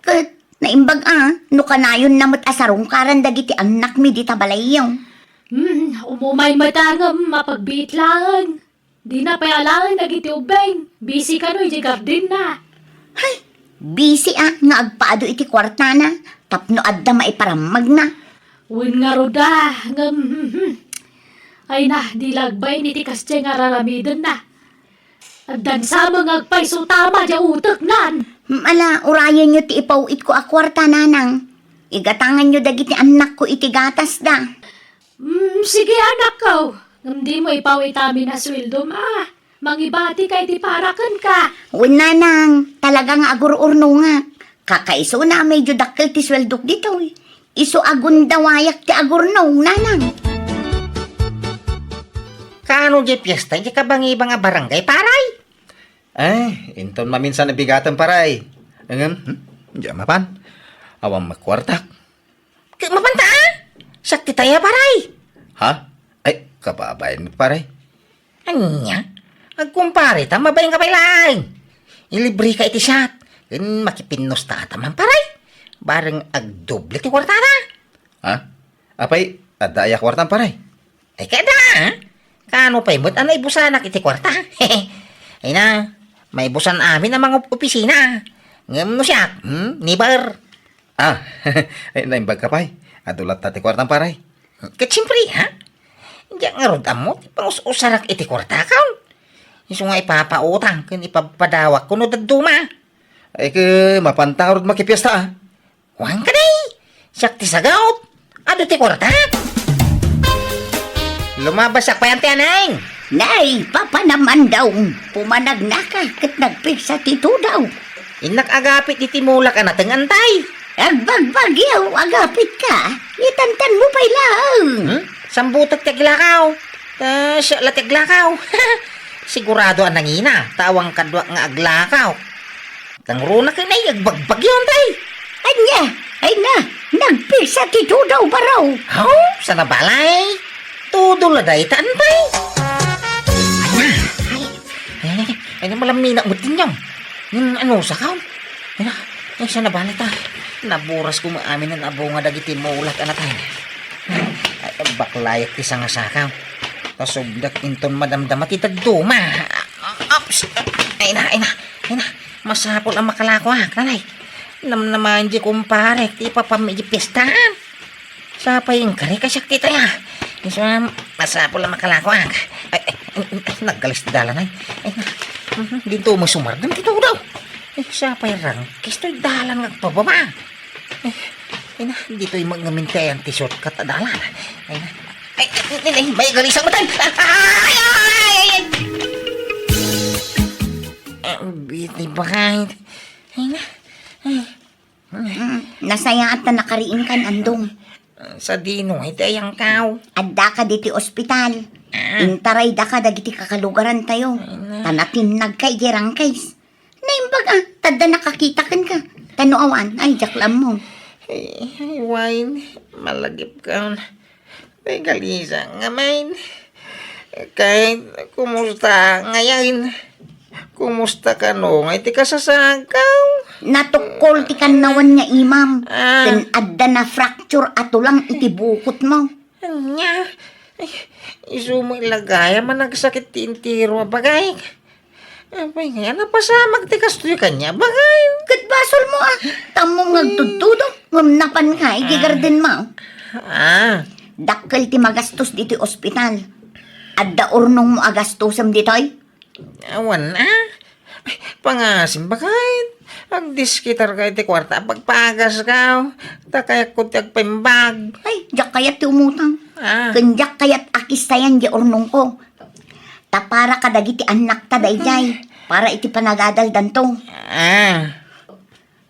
Ket naimbag a, no kanayonna met a sarungkaran dagiti annakmi dita balayyo. Hmm, umumay met a ngem mapagbiit laeng. Dina pay alaen dagiti ubbing. Busy kano iti gardenna. Hay, busy a nga agpaadu iti kuartana tapno adda maiparammagna. Wen ngarud a, ngem, hmm, hmm. Ay na, di la agbain iti kasdiay nga ar-aramidenna. Addan sa a mangagpayso tama diay uteknan. Hmm, ala, urayenyo ti ipaw-itko a kuarta, nanang. Igatanganyo dagiti annakko iti gatasda. Mm, sige, anakko. Ngem dimo ipaw-it amin a sueldom a. Mangibatika iti para kenka. Wen, nanang, talaga nga agur-urnongak. Kakaisuna a medyo dakkel ti sueldok ditoy. Isu a gundawayak ti agurnong, nanang. Kaano diay fiesta diay kabangibang a barangay, paray? Eh, inton maminsan a bigatem, paray. Ngem, hmm? Diay mapan. Awan met kuartak. Ket mapanta, a? Siak ti taya, paray. Ha? Ay, kababain met, paray. Ania? Agkumpare ta, mabain ka pay laeng. Ilibre ka iti shot. Ken makipinnusta ta man, paray. Bareng agdoble ti kuartana. Ha? Apay, adda aya kuartam, paray? Ay, kada, a? Kaano pay met a naibusanak iti kuarta? Ay na, maibusan amin a mangopisina. Ngem no siak, hmm, never. Ah, ay, naimbag ka pay. Adu latta ti kuartam, paray. Ket siempre, ha? Diak ngarud ammo ti pangus-usarak iti kuartakon. Isu nga ipapautang ken ipapadawak kuno dadduma. Ay, ket mapanta ngarud makipiesta, a. Wen kadi, siak ti sagut. Adu ti kuartak. Lumabas siak pay, Auntie Aneng. Nay, papanam, Andong, pumanagnaka ket nagpigsa ti tudaw. Innak agapit iti mulak a nateng, Antay. Agbagbagyo, agapit ka. Itantan mo pay laeng. Hmm? Sambutek ti aglakaw. Ta, siak la ti aglakaw. Sigurado a nangina, ta awan kaduak nga aglakaw. Nangruna ken ay agbagbagyo, Antay. Ania? Ay na, nagpigsa ti tudaw, baro. Aw, sana balay. Tudo la dayta, Antay. Ay, Ay, na malamina mo tinyam. Nin ano sa kaon? Ay, na, ay, siya nabanit, ah. Naburas ko maamin na nabunga dagiti mulak, anak, ay. Ay, baklayak ti sangasakaw. Kasubdak inton madamdama ti dadduma. Ops! Ay na, ay na, ay na. Masapul a makalako, ah, kanay. Namnaman di kumpare, ti papam iti pistahan. Sapay inkari ka siya kita ya. Isu nga masapul a makalako, ah. Ay, ay, ay, ay, naggalis ti dalan, ay. Ay, mhm, dinto mo sumardam ti tudaw. Ay, sapay rangkis to'y dalan nga agpababa. Ay, ay na, dito'y mangamin ti ayan ti shortcut a dalan. Ay na. Ay, ay, ay, ay, may galisang matay. Ay, ay, ay, ay, ay. Ah, biti bakay. Ay na. Ay. Mm, nasayaat ta nakariingkan, Andong. Sadino iti ayangkaw? Adda ka diti ospital. Ah. Intaraydaka dagiti kakalugarantayo. Ay, na. Ta natinnag ka iti rangkis. Naimbag, ah, tadda nakakita kenka. Ta no awan, ay, diak la ammo. Ay, ay, Wine, malagip ka. Ay, galisang ngamin. Kay, kumusta ngamin? Kumusta kano nga iti kasasagkaw? Natukkol ti kannawan nga imam. Ah. Ken adda na-fracture a tulang iti bukotmo. Ania? Ay, isu met la gayam a nagsakit ti entero a bagayk. Apay nga, napasamak ti kastoy kaniak, bagay. Ket basolmo, ah. Tammom nga agtudtudo, ngem napanka iti Ah. gardenmo. Ah. Dakkel ti magastos ditoy ospital. Adda urnongmo a gastosem ditoy? Awan, ah. Ay, pangasim, bagay. Agdiskitarka iti kuarta a pagpagaska. Ta kayatko ti agpaimbag. Ay, diak kayat ti umutang. Ah. Ken diak kayat a kistayan ti urnongko. Ta para kadagiti annakta daydiay, para iti panagadaldanto. Ah.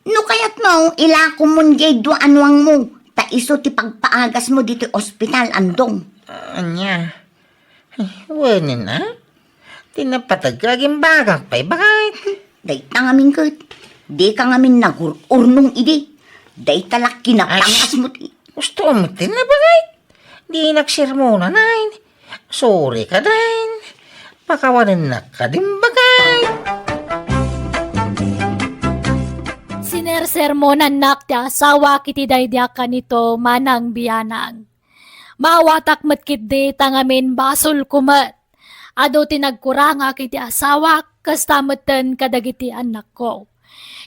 No kayatmo, ilakomon diay dua a nuangmo, ta isu ti pagpaagasmo ditoy ospital, Andong. Ania? Ay, wen a? Ti napateg ka agimbagak pay, bagay. Dayta ngamin ket, dika ngamin nagur-urnong idi. Dayta la kinapangasmo ti Gusto mo ti nabagay? Dinak sermonan, ay. Sorry ka, Dain. Pakawanennak ka din bagay. Sinersermonannak ti asawak iti daydiak kanito, manang bianang. Maawatak met ketdi ta ngamin basolko met. Adu ti nagkurangak iti asawak, kasta metten kadagiti annakko.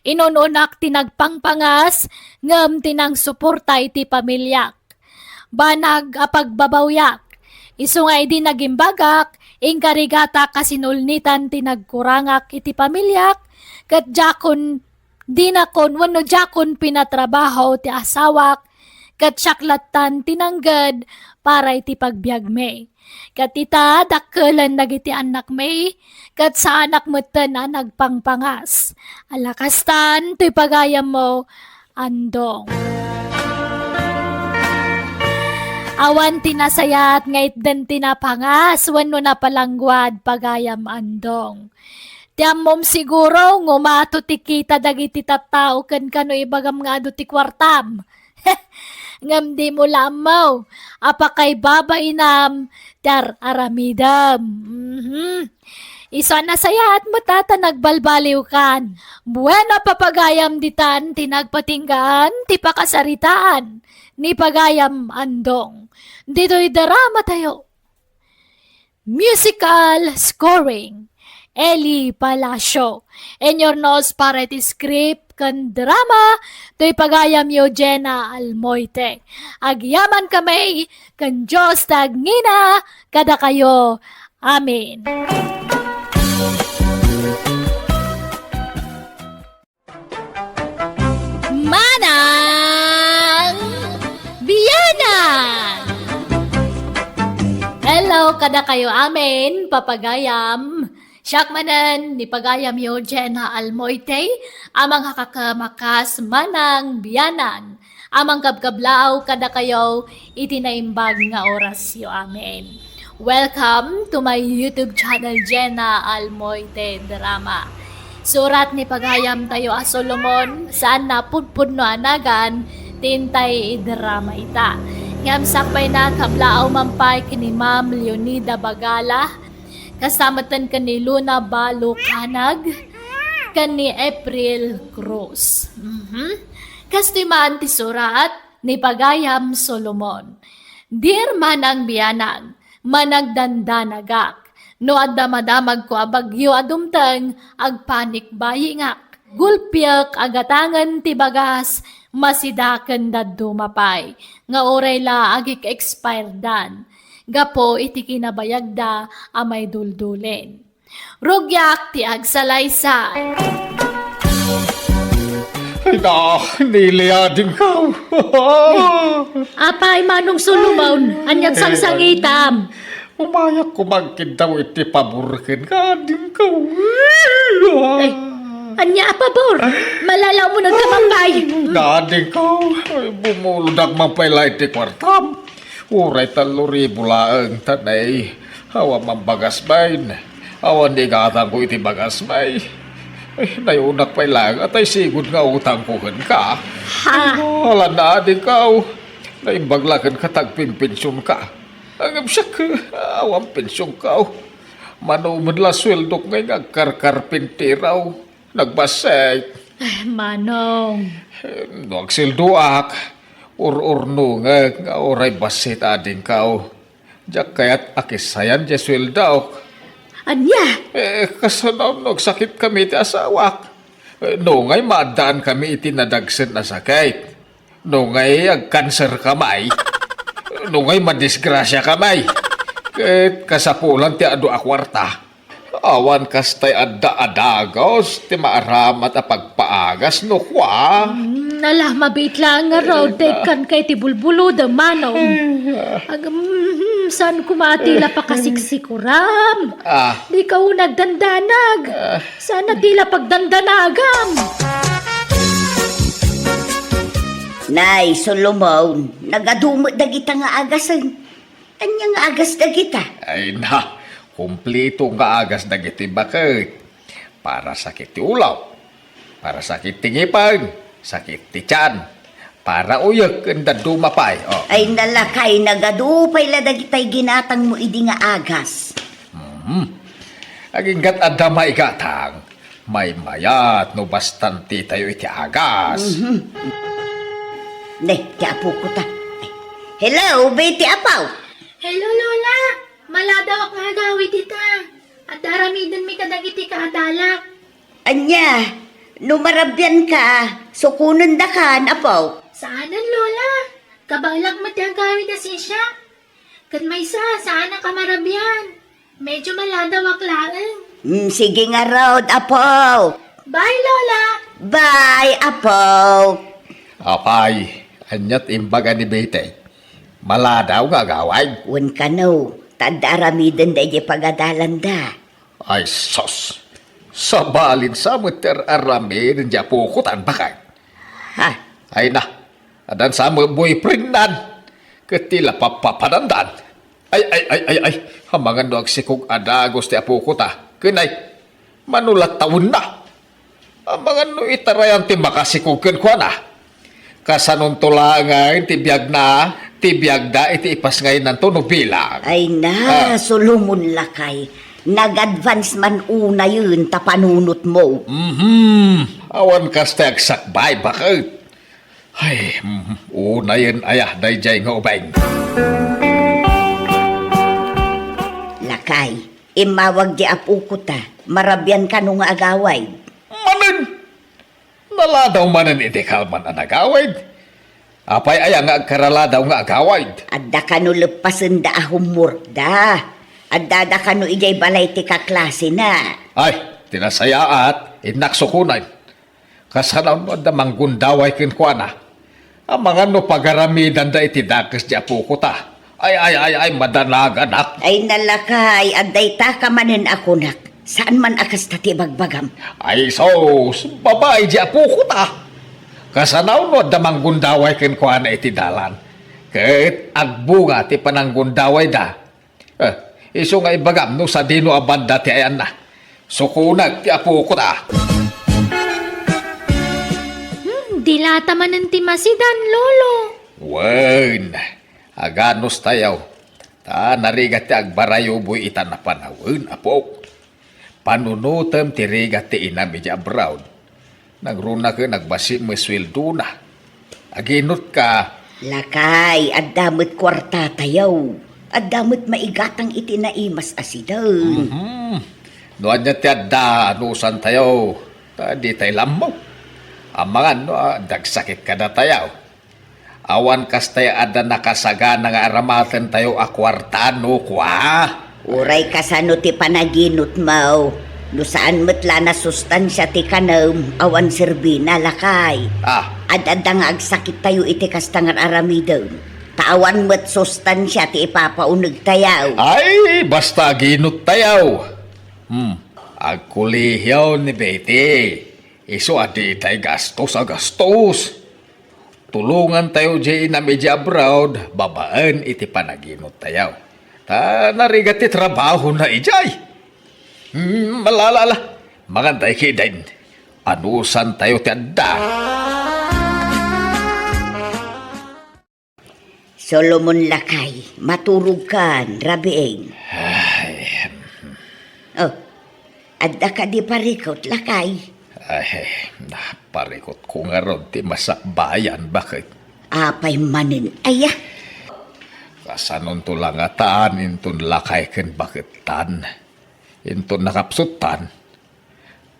Inun-unak ti nagpangpangas, ngem ti nangsuporta iti pamiliak. Banag a pagbabawyak. Isu nga idi nagimbagak, inkarigatak a sinulnitan ti nagkurangak iti pamiliak, ket diakon dinakon wenno diakon pinatrabaho ti asawak, ket siak lattan ti nangged para iti pagbiagmi. Ket ita, dakkelen dagiti annakmi, ket saanak metten a nagpangpangas. Ala kastan toy pagayammo, Andong. Awan ti nasayaat nga itden ti napangas wenno napalangguad, pagayam Andong. Ti ammom siguro, ngumato ti kita dagiti tattao kenka no ibagam nga adu ti kuartam. Ngem dimo la ammo a pakaibabainam ti ar-aramidem. Mhm. Isu a nasayaat met a ta nagbalbaliwkan. Bueno, papagayam ditan ti nagpatinggaan ti pakasaritaan ni pagayam Andong. Ditoy drama tayo. Musical scoring, Eli Palacio. Inurnos para iti script ken drama, toy pagayam Eugenia Almoite. Agyaman kami ken Dios ti agngina kadakayo. Amen. Manang Bianang! Hello, kadakayo amin, papagayam. Siak manen ni pagayamyo, Jenna Almoite, a mangkakaem a kas Manang Bianang, a mangkabkablaaw kadakayo iti naimbag nga orasyo. Amen. Welcome to my YouTube channel, Jenna Almoite Drama. Surat ni pagayamtayo a Solomon, saan na pudpudno a nagan, ti intay idrama ita. Ngem sakbay na, kablaaw man pay ken ni Ma'am Leonida Bagala, Kasta metten ken ni Luna Balo Kanag ken ni April Cruz. Mhm. Kastoy man ti surat ni Pagayam Solomon. Dear Manang Bianang, managdandanagak. No adda madamagko a bagyo a dumteng, agpanikbayingak. Gulpiek a gatangen ti bagas, masida ken dadduma pay, nga uray la agik-expiredan, gapu iti kinabayagda a maiduldulin. Rugiak ti agsalaysay. Ay na, niliadingkaw. Apay, Manong Solomon, ania't sangsangitam? Umayak kumagkiddaw iti pabor ken adingkaw. Ay, ania a pabor? Malalaw mo nagkamangkay. Adingkaw, ay, bumulodak man pay la iti kuartam. Uray tallo ribu laeng, tanay. Awan man bagas bain. Awan ni gatangko iti bagas bay. Ay, nayunak pay laeng, atay sigud nga utangko kenka. Ha? Ala na, adingkaw. Naimbag la kenka ta agpenpensionka. Ngem siak, awan pensionko. Mano met la sueldok ngay nga agkarkarpintiraw. Nagbassit. Eh, Manong. Eh, no agsueldoak, ur-urnongek nga uray bassit, adingkaw. Diak kayat a kissayan diay sueldok. Ania? Eh, kasano no agsakitkami ti asawak? Eh, no ngay maaddaankami iti nadagsen a sakit? No ngay agkanserka may? No ngay madisgrasiaka may? Ket kasapulan ti adu a kuarta. Awan kastay adda a dagus ti maaramat a pagpaagas no kua. Mm, ala, mabiit laeng ngarud, ta ikkanka iti bulbulodem, Manong. Ay, ah. Ag-, mm, saan koma ti la pakasiksikuram? Ah. Dika unay agdandanag. Ah. Saan a ti la pagdandanagam? Nay, Solomon, nagadu met dagita nga agasen. Ania nga agas dagita? Ay na, kumplito nga agas dagiti baket. Para sakit ti ulaw, para sakit ti ngipen, sakit ti tian, para uyek ken dadduma pay. Oh. Ay na, lakay, nagadu pay la dagitay ginatangmo idi nga agas. Mhm. Aginggat adda maigatang, maymayat no bastantitayo iti agas. Mhm. Ne, ti apokota. Hello, Betty, apaw. Hello, Lola. Maladawak nga agawid ita. Adda aramidenmi kadagiti kaadalak. Ania, no marabianka, sukonendakan, apaw. Saanen, Lola. Kabaelak met ti agawid a sisiak. Ket maysa, saanak a marabian. Medyo maladawak laeng. Mm, sige ngarud, apo. Bye, Lola. Bye, apo. Apay, ania't imbaga ni Betty? Maladaw nga agawid? Wen kano, ta adda aramiden daydiay pagadalanda. Ay, sus! Sabalin sa met ti ar-aramiden di apokotan, baket. Ha? Ay na, addan sa met boyfriendnan. Ket ti la pappapanandan. Ay, ay, ay, ay, ay, amangan no agsikog a dagus ti apokota. Ken ay, mano la tawenna. Amangan no itarayan ti makasikog kenkuana. Kasanonto laengen ti biagna, ti biagda iti ipasngayannanto no bilang. Ay na, ah. Solomon lakay. Nag-advance man unayen ta panunotmo. Mhm. Awan kasta agsakbay, baket. Ay, mhm. Unayen aya daydiay nga ubing. Lakay, immawag di apokota. Marabian kano nga agawid? Manen! Naladaw manen idi kalman a nagawid. Apay aya nga agkaraladaw nga agawid? Adda kano leppasenda a homeworkda. Addada kano idiay balay ti kaklasena. Ay, ti nasayaat, innak sukonen. Kasano no adda manggundaway kenkuana? Amangan no pagaramidanda iti dakes di apokota. Ay, ay, ay, ay, madanaganak. Ay, nalakay, adda itaka manen a kunak. Saan man a kasta ti ibagbagam? Ay, sus, babai di apokota. Kasano no adda manggundaway kenkuana iti dalan? Ket agbunga ti pananggundawayda. Eh, isu nga ibagam no sadino a banda ti ayanna. Sukonek ti apokota. Hmm, dilata manen ti masidan, Lolo. Wen, aganustayo. Ta narigat ti agbarayuboy ita napanawen, apok. Panunotem ti rigat ti inam idiay abroad. Nangruna ket nagbasi met sueldona. Aginutka. Lakay, adda met kuartatayo. Adda met maigatang iti naimas a sideng. Mhm. No ania ti adda, anusantayo. Ta ditay lammo. Amangan no, ah, dagsakit kadatayo. Awan kasta adda nakasagana nga aramatentayo a kuarta, no kua? Uray kasano ti panaginutmo, no saan met la nasustansia ti kanem, awan serbina, lakay. Ah. Ad-adda nga agsakittayo iti kasta nga aramidem, ta awan met sustansia ti ipapaunegtayo. Ay, basta aginuttayo. Hmm, agkolehiaw ni Betty. Isu a ditay gastos a gastos. Tulongantayo diay inam idiay abroad babaen iti panaginuttayo. Ta narigat ti trabahona idiay. Hmm, ala, ala, ala. Mangantay kiden. Anusantayo ti adda. Solomon, lakay, maturogkan, rabiin. Ay. Oh, adda kadi parikut, lakay? Ay, naparikutko ngarud ti masakbayan, baket. Apay manen aya? Kasanonto la ngatan inton lakay ken bakettan, inton nakapsuttan,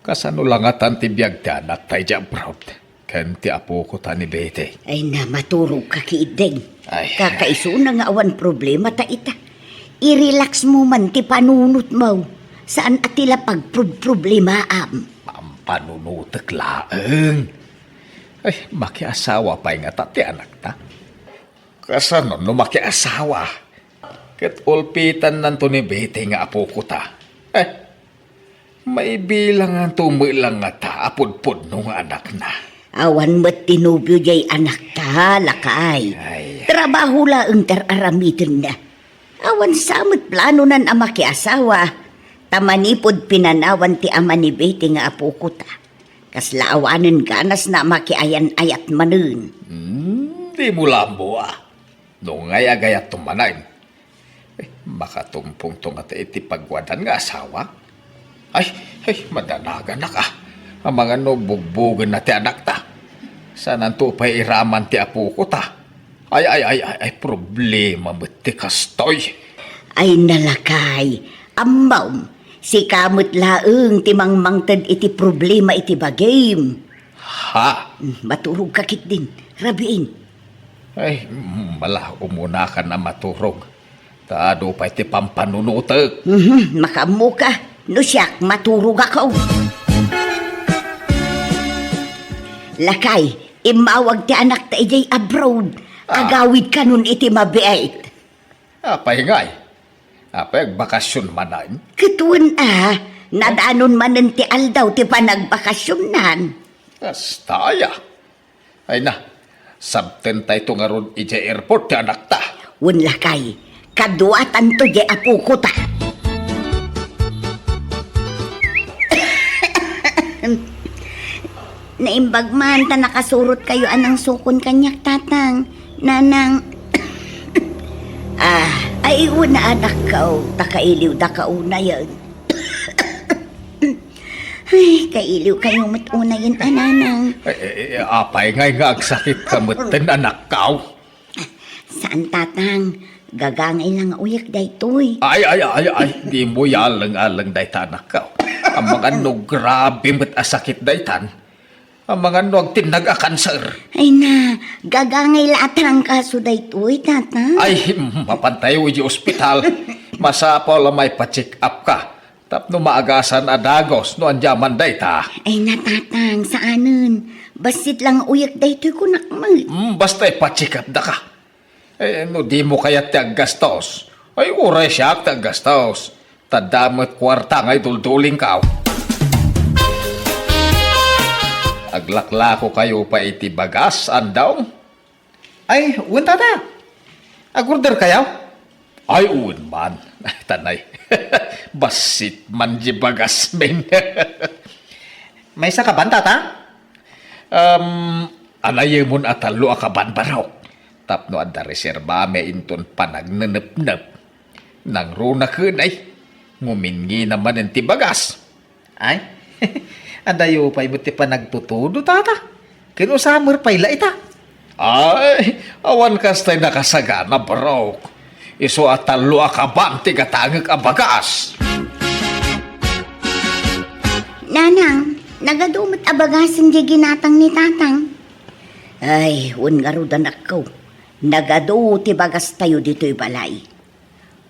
kasano la ngatan ti biag ti anakta idiay abroad ken ti apokota ni Betty? Ay na, maturogka kiden. Ay. Kakaisuna nga awan problemata ita. I-relax mo man ti panunotmo. Saan a ti la pagprob-, problemaam. Pampanunotek laeng. Ay, makiasawa pay ngata ti anakta. Kasano no makiasawa? Ket ulpitannanto ni Betty nga apokota. Eh, maibilanganto met la ngata a pudpudno nga anakna. Awan met ti nobio diay anakta, lakay. Ay. Trabaho laeng ti ar-aramidenna. Awan sa met planonan a makiasawa, ta manipud pinanawan ti ama ni Betty nga apokota. Kasla awanen ganasna a makiayan-ayat manen. Hmm, dimo la ammo a. No ngay-agayatto manen. Eh, makatumpongto ngata iti pagwadan nga asawa? Ay, ay, madanaganak a. Amangan no bugbogenna ti anakta. Saananto pay iraman ti apokota. Ay, ay, ay, ay, ay, problema met ti kastoy. Ay, na lakay, ammom, sika met laeng ti mangmangted iti problema iti bagim. Ha? Mm, maturogka ketdin, rabiin. Ay, mm, ala, umunakan a maturog. Ta adu pay ti pampanunotek. Mhm, makaammoka. No siak, maturogakon. Lakay, immawag ti anakta idiay abroad. Ah. Agawidkanon iti mabiit. Apay ngay? Apay agbakasyon manen? Ket wen a, nadanon manen ti aldaw ti panagbakasyonnan. Kasta aya. Ay na, sabtentayto ngarud idiay airport ti anakta. Wen lakay, kaduatanto diay apokota. Naimbag man ta nakasurotkayo a nangsukon kaniak, tatang, nanang. Ah, ay, wen a, anakko, ta kailiwdaka unayen. Ay, kailiwkayo met unayen a, nanang. Eh, eh, eh, apay ngay nga agsakitka metten, anakko? Saan, tatang. Gagangay la nga uyek daytoy. Ay, ay, ay, ay, dimo yaleng-aleng dayta, anakko. Amangan no grabe met a sakit daytan. Amangan no agtinnag a kanser. Ay na, gagangay la a trangkaso daytoy, tatang. Ay, mapantayo idiay ospital. Masapul a maipa-check up ka. Tapno maagasan a dagus no ania man dayta. Ay na, tatang, saanen. Bassit la nga uyek daytoy, kunak met. Mm, basta ipa-check up daka. Eh, no dimo kayat ti aggastos, ay, uray siak ti aggastos. Ta adda met kuarta nga iduldulingko. Aglaklakokayo pay iti bagas, andawm? Ay, wen, tata. Agorderkayo? Ay, wen man. Tanay. Bassit man di bagasmin. Maysa kaban, tata? Um, anayemon a tallo a kaban, barok. Tapno adda reserbami inton panagnenepnep. Nangruna ken ay, nguminngina manen ti bagas. Ay, adayo pay met ti panagtutudo, tata. Ken usamer pay la ita. Ay, awan kastay nakasagana, barok. Isu a tallo a kaban ti gatangek a bagas. Nanang, nagadu met a bagasen diay ginatang ni tatang. Ay, wen ngarud, anakko. Nagadu ti bagastayo ditoy balay.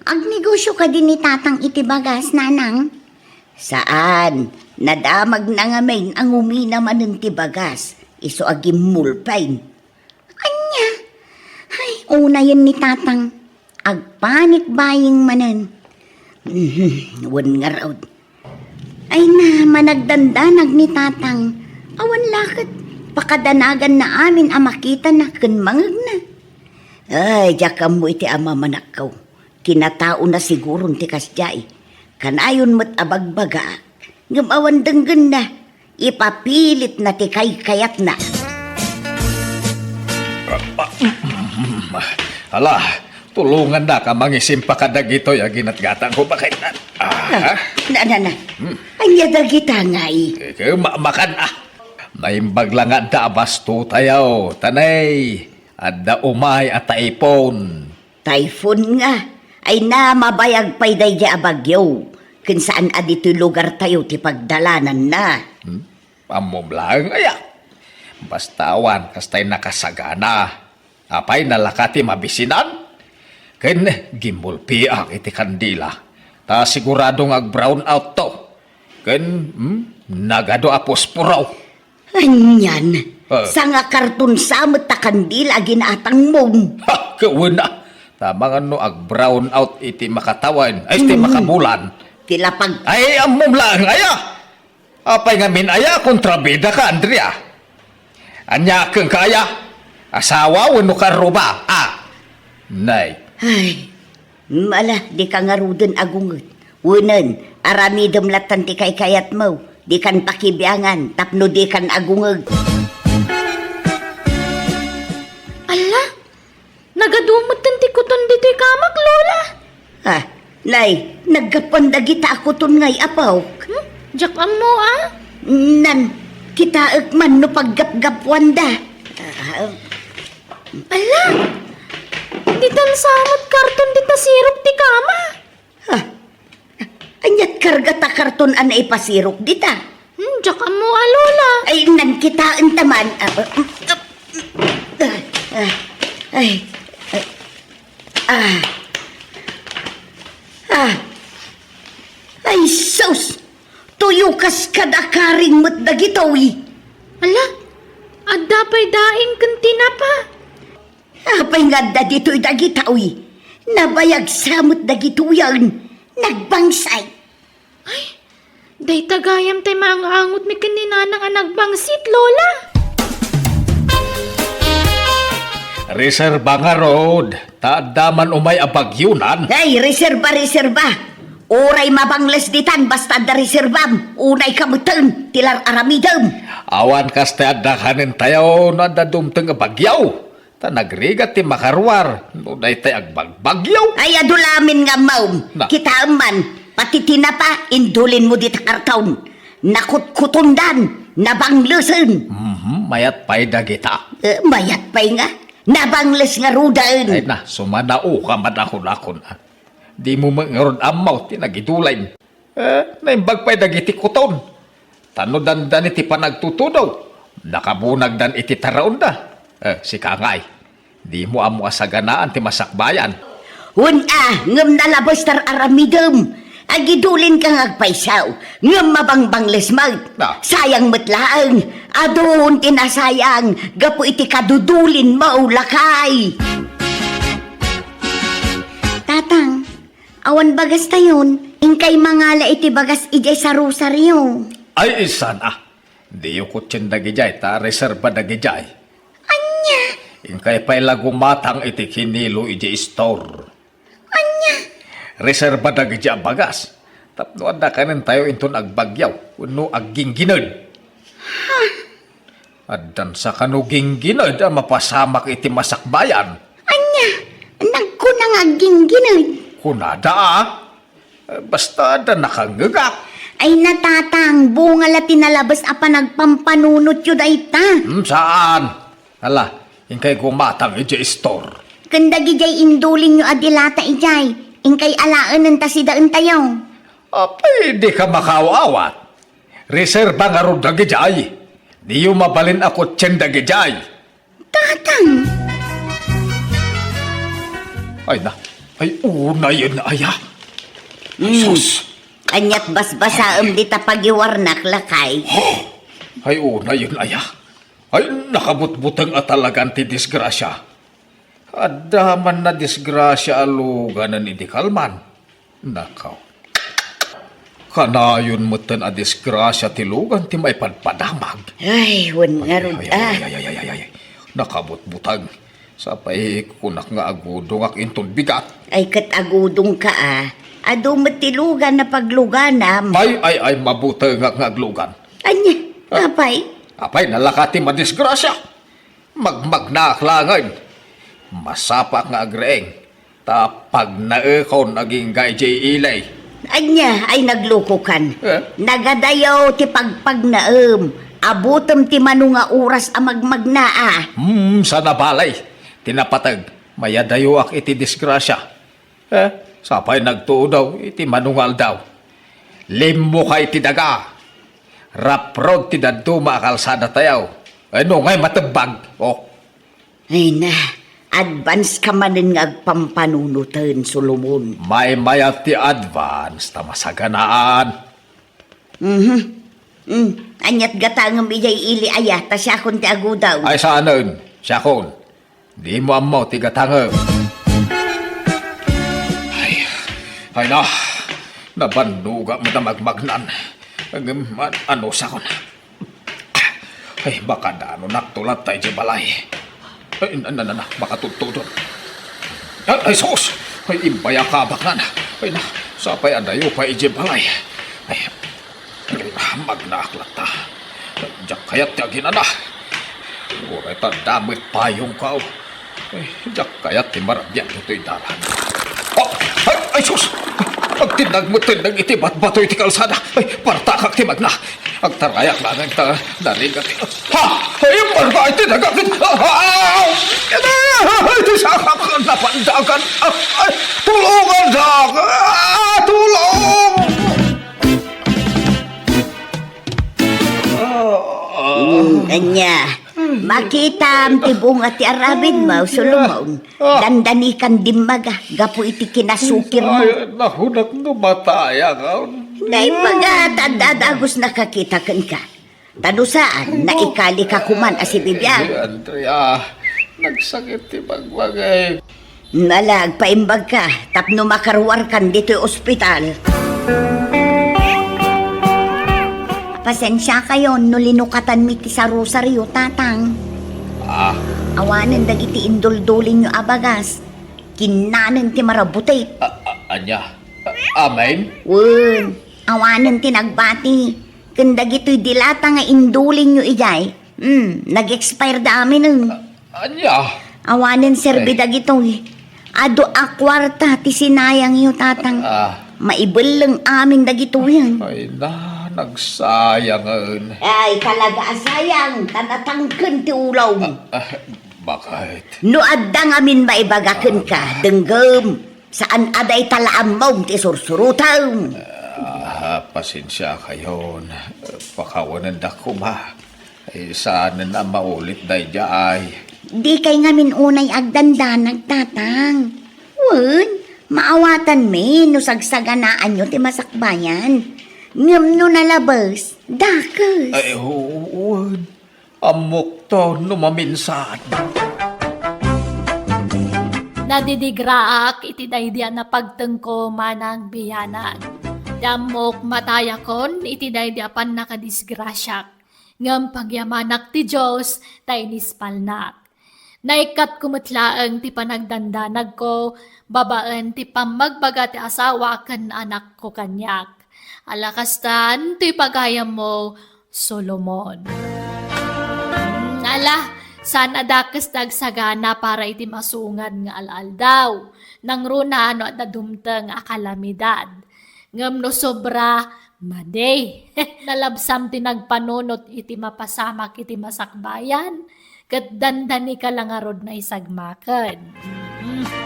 Agnegosio kadi ni tatang iti bagas, nanang? Saan. Nadamagna ngamin a ngumina manen ti bagas. Isu a gimmulpen. Ania? Ay, unayen ni tatang. Agpanik buying manen. Mhm, wen ngarud. Ay na, managdandanag ni tatang. Awan la ket pakadanaganna amin a makitana ken mangegna. Ay, diak ammo iti ama, manakko. Kinataona siguron ti kasdiay. Kanayon met a bagbagaak, ngem awan denggenna. Ipapilitna ti kaykayatna. Ala, tulongannak a mangisimpa kadagitoy a ginatgatangko, baket. Ah, na, na, na. Hmm. Ania dagita ngay? Eh, kayo, ma-, makan, ah. Naimbag la nga adda a bastotayo, tanay. Adda umay a taipon. Typhoon nga. Ay na, mabayag pay daydi a bagyo. Ken saan a ditoy lugartayo ti pagdalananna. Hmm? Ammom laeng aya. Basta awan kastay nakasagana. Apay, nalaka ti mabisinan? Ken gimmulpiak iti kandila. Ta sigurado nga ag-brown out to. Ken, hmm, nagadu a posporo. Anian, ah, sanga karton sa met ta kandila a ginatangmon. Ha, kawen a. Tama nga no ag-brown out iti makatawen, ay, iti, mm, makabulan. Ti lapag. Ay, ammom laeng aya. Apay ngamin aya, kontrabida ka, Andrea? Ania kenka aya? Asawa wenno karruba? Ah. Nay. Ay. Ala, dika ngaruden agunget. Wenen, aramidem lattan ti kaykayatmo. Dikan pakibiangan tapno dikan agungeg. Ala, nagadu metten ti kuton ditoy kamak, Lola. Ah, nay, naggapuan dagita a kuton ngay, apok. Hmm? Diak ammo, ah. Nan, kitaek man no paggapgapuanda. Ah, ala, ditan sa met karton dita sirok ti kama. Ah, aniat karga ta karton a naipasirok dita? Hmm, diak ammo a, Lola. Ay, nan kitaen ta man. Ah, ah, ah, ah, ay, ah, ah, ah. Ay, sus! Tuyo kas kada karing met dagitoy. Ala, adda pay daing ken tinapa. Apay nga adda ditoy dagitoy? Nabayag sa met dagitoyen. Nagbangsay. Ay, dayta gayam tay maangaangot mi ken ni Nanang a nagbangsit, Lola. Reserba ngarud, ta adda man umay a bagyonan. Ay, reserba, reserba. Uray mabangles ditan, basta adda reserbam, unay ka metten ti lar-aramidem. Awan kasta adda kanen tayo no adda dumteng a bagyo. Ta nagrigat ti makaruar no daytay agbagbagyo. Ay, adu lamin nga ammom. Na. Kitaem man, pati tinapa, indulin mo dita karton. Nakutkutondan, nabanglesen. Mhm, mayat pay dagita. Eh, mayat pay nga, nabangles ngaruden. Ay na, sumanao ka madakon-akon, ah. Di mo met ngarud ammo ti nagidulin. Eh, naimbag pay dagiti kuton. Tano dandani ti panagtutudo. Nakabunagdan iti taraonda. Eh, sika ngay, di mo ammo a saganaan ti masakbayan. Wen a, ngem nalabes tar-aramidem. Agidulin ka nga agpayso, ngem mabangbangles met. Ah. Sayang met laeng. Adun ti nasayang gapu iti kadudulin mo, lakay. Tatang, awan bagastayon, inkay mangala iti bagas idiay sarusario. Ay, isan a. Diyo kutien dagidiay, ta reserba dagidiay. Ania? Inkay pay la gumatang iti kinilo idiay store. Ania? Reserba dagidiay a bagas. Tapno adda kanen tayo inton agbagyo, wenno agginggined. Ha? Addan sa kano ginggined a mapasamak iti masakbayan. Ania? Nagkuna nga agginggined? Kunada, a. Basta adda nakangngegak. Ay, natatang, bunga la ti nalabes a panagpampanunotyo dayta. Hmm, saan? Ala, inkay gumatang idiay istor. Ken dagidiay indulinyo a dilata idiay, inkay alaenen ta sidaentayo. Apay, dika makaaw-awat. Reserba ngarud dagidiay. Diyo mabalin a kutsien dagidiay. Tatang! Ay na, ay unayen aya. Ay, hmm. Sus! Ania't basbasaem dita pagiwarnak, lakay? Oh! Ay unayen aya. Ay, nakabutbuteng a talagan ti disgrasia. Adda man nadisgrasia a luganen idi kalman. Nakaw. Kanayon metten a disgrasia ti lugan ti maipadpadamag. Ay, wen ngarud, ay, ah. Ay, ay, ay, ay, ay, ay. Nakabutbuteng. Sapay kunak nga agudongak inton bigat. Ay, ket agudongka, ah. Adu met ti lugan a pagluganam. Ay, ay, ay, mabutengak nga aglugan. Ania? Ah. Apay? Apay, nalaka ti madisgrasia. Magmagnaak laengen. Masapaak nga agriing, ta pagnaekon agingga idiay ili. Ania ay naglukokan? Eh? Nagadayaw ti pagpagnaem. Abutem ti mano nga oras a magmagna, a. Hmm, saan a balay ti napateg, mayadayoak iti disgrasia. Eh, sapay nagtudo iti mano nga aldaw. Limmuka iti daga. Raprod ti dadduma a kalsadatayo. Eh, no ngay matebbag. Oh. Ay na, advance ka manen nga agpampanunoten, Solomon. Maymayat ti advance ta masaganaan. Mhm. Mm. Ania't gatangem idiay ili aya, ta siakon ti agudaw. Ay, saanen. Siakon. Dimo ammo ti gatangem. Ay, ay na. Nabannogak met a magmagnan. Ngem, an-, anusakon. Ay, makadanonak tulata idiay balay. Ay, na, na, na, na, makatudtudon. Ay, ay, sus! Ay, imbayakabak na. Ay, na, sapay adayo pay idiay balay. Ay, magnaak latta. Diak kayat ti aginana. Uray ta adda met payongko. Ay, diak kayat ti marabiag ditoy dalan. Oh, ay, ay, sus! Agtinnag met tindeg iti batbatoy ti kalsada. Ay, partakak ti magna. Agtarayak laeng ta narigat. Ha! Ay, parta iti dagakit. Ah! Ay, ti sakak napandagan. Ah, ay, tulungan dak. Ah, tulong! Ah, ah. Hmm, ania? Makitam ti bunga ti aramidmo, Solomon. Ah. Dandanikan dimmaga gapu iti kinasukirmo. Ay, nahunak no matayak. Naimbag a ta adda dagus nakakita kenka. Ta no saan, naikalika koman a sibibiag. Ay, Andrea, nagsakit ti bagbagay. Ala, agpaimbagka tapno makaruarkan ditoy ospital. Pasensiakayon no linukatanmi ti sarusario, Tatang. Ah. Awanen dagiti induldulinyo a bagas. Kinnanen ti marabutit. A-, a-, ania? A-, amin? Wen, awanen ti nagbati. Ken dagitoy dilata nga indulinyo idiay, hmm, nag-expire da aminen. A-, ania? Awanen serbi dagitoy. Adu a kuarta ti sinayangyo, Tatang. Ah. Maibelleng amin dagitoyen. Ay na, nagsayangen. Ay, talaga a sayang, ta natangken ti ulawm. Ah, ah, bakit? No adda ngamin maibaga kenka, denggem. Saan a dayta la ammom ti sursurotem. Ah, pasensiakayon. Pakawanendak koma. Ay, saanen a maulit daydiay. Dikay ngamin unay agdandanag, Tatang. Wen, maawatanmi no sagsaganaanyo ti masakbayan. Ngem no nalabes, dakes. Ay, wen. Ammokto no maminsan. Nadidigraak iti daydi a napagtengko, manang bianak. Ti ammok matayakon iti daydi a pannakadisgrasiak, ngem pagyamanak ti Dios ta inispalnak. Naikkatko met laeng ti panagdandanagko babaen ti pammagbaga ti asawa ken anakko kaniak. Ala kastan toy pagayammo, Solomon. Mm, ala, Saan a dakes ti agsagana para iti masungad nga al-aldaw. Nangruna no adda dumteng a kalamidad. Ngem no sobra, madi. Nalabsam ti nagpanunot iti mapasamak iti masakbayan, ket dandanika la ngarud naisagmaken. Mm.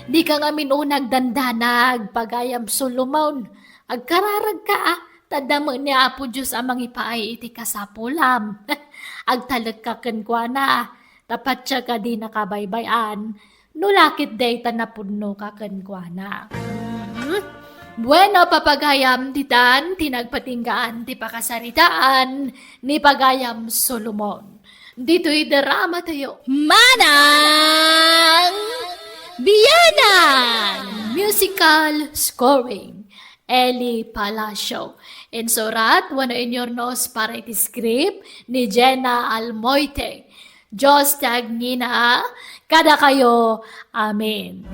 Dika ngamin una agdandanag, pagayam Solomon. Agkararagka, a, ta adda met ni Apo Dios a mangipaay iti kasapulam. Agtalekka kenkuana, ta pattiek a dinaka baybay-an, no la ket dayta napudnoka kenkuana. Mhm. Bueno, papagayam, ditan ti nagpatinggaan ti pakasaritaan ni pagayam Solomon. Ditoy drama tayo. Manang Biyanan! Musical scoring, Eli Palacio. Insurat wenno inyurnos para iti script ni Jenna Almoite. Dios ti agnina kadakayo. Amen.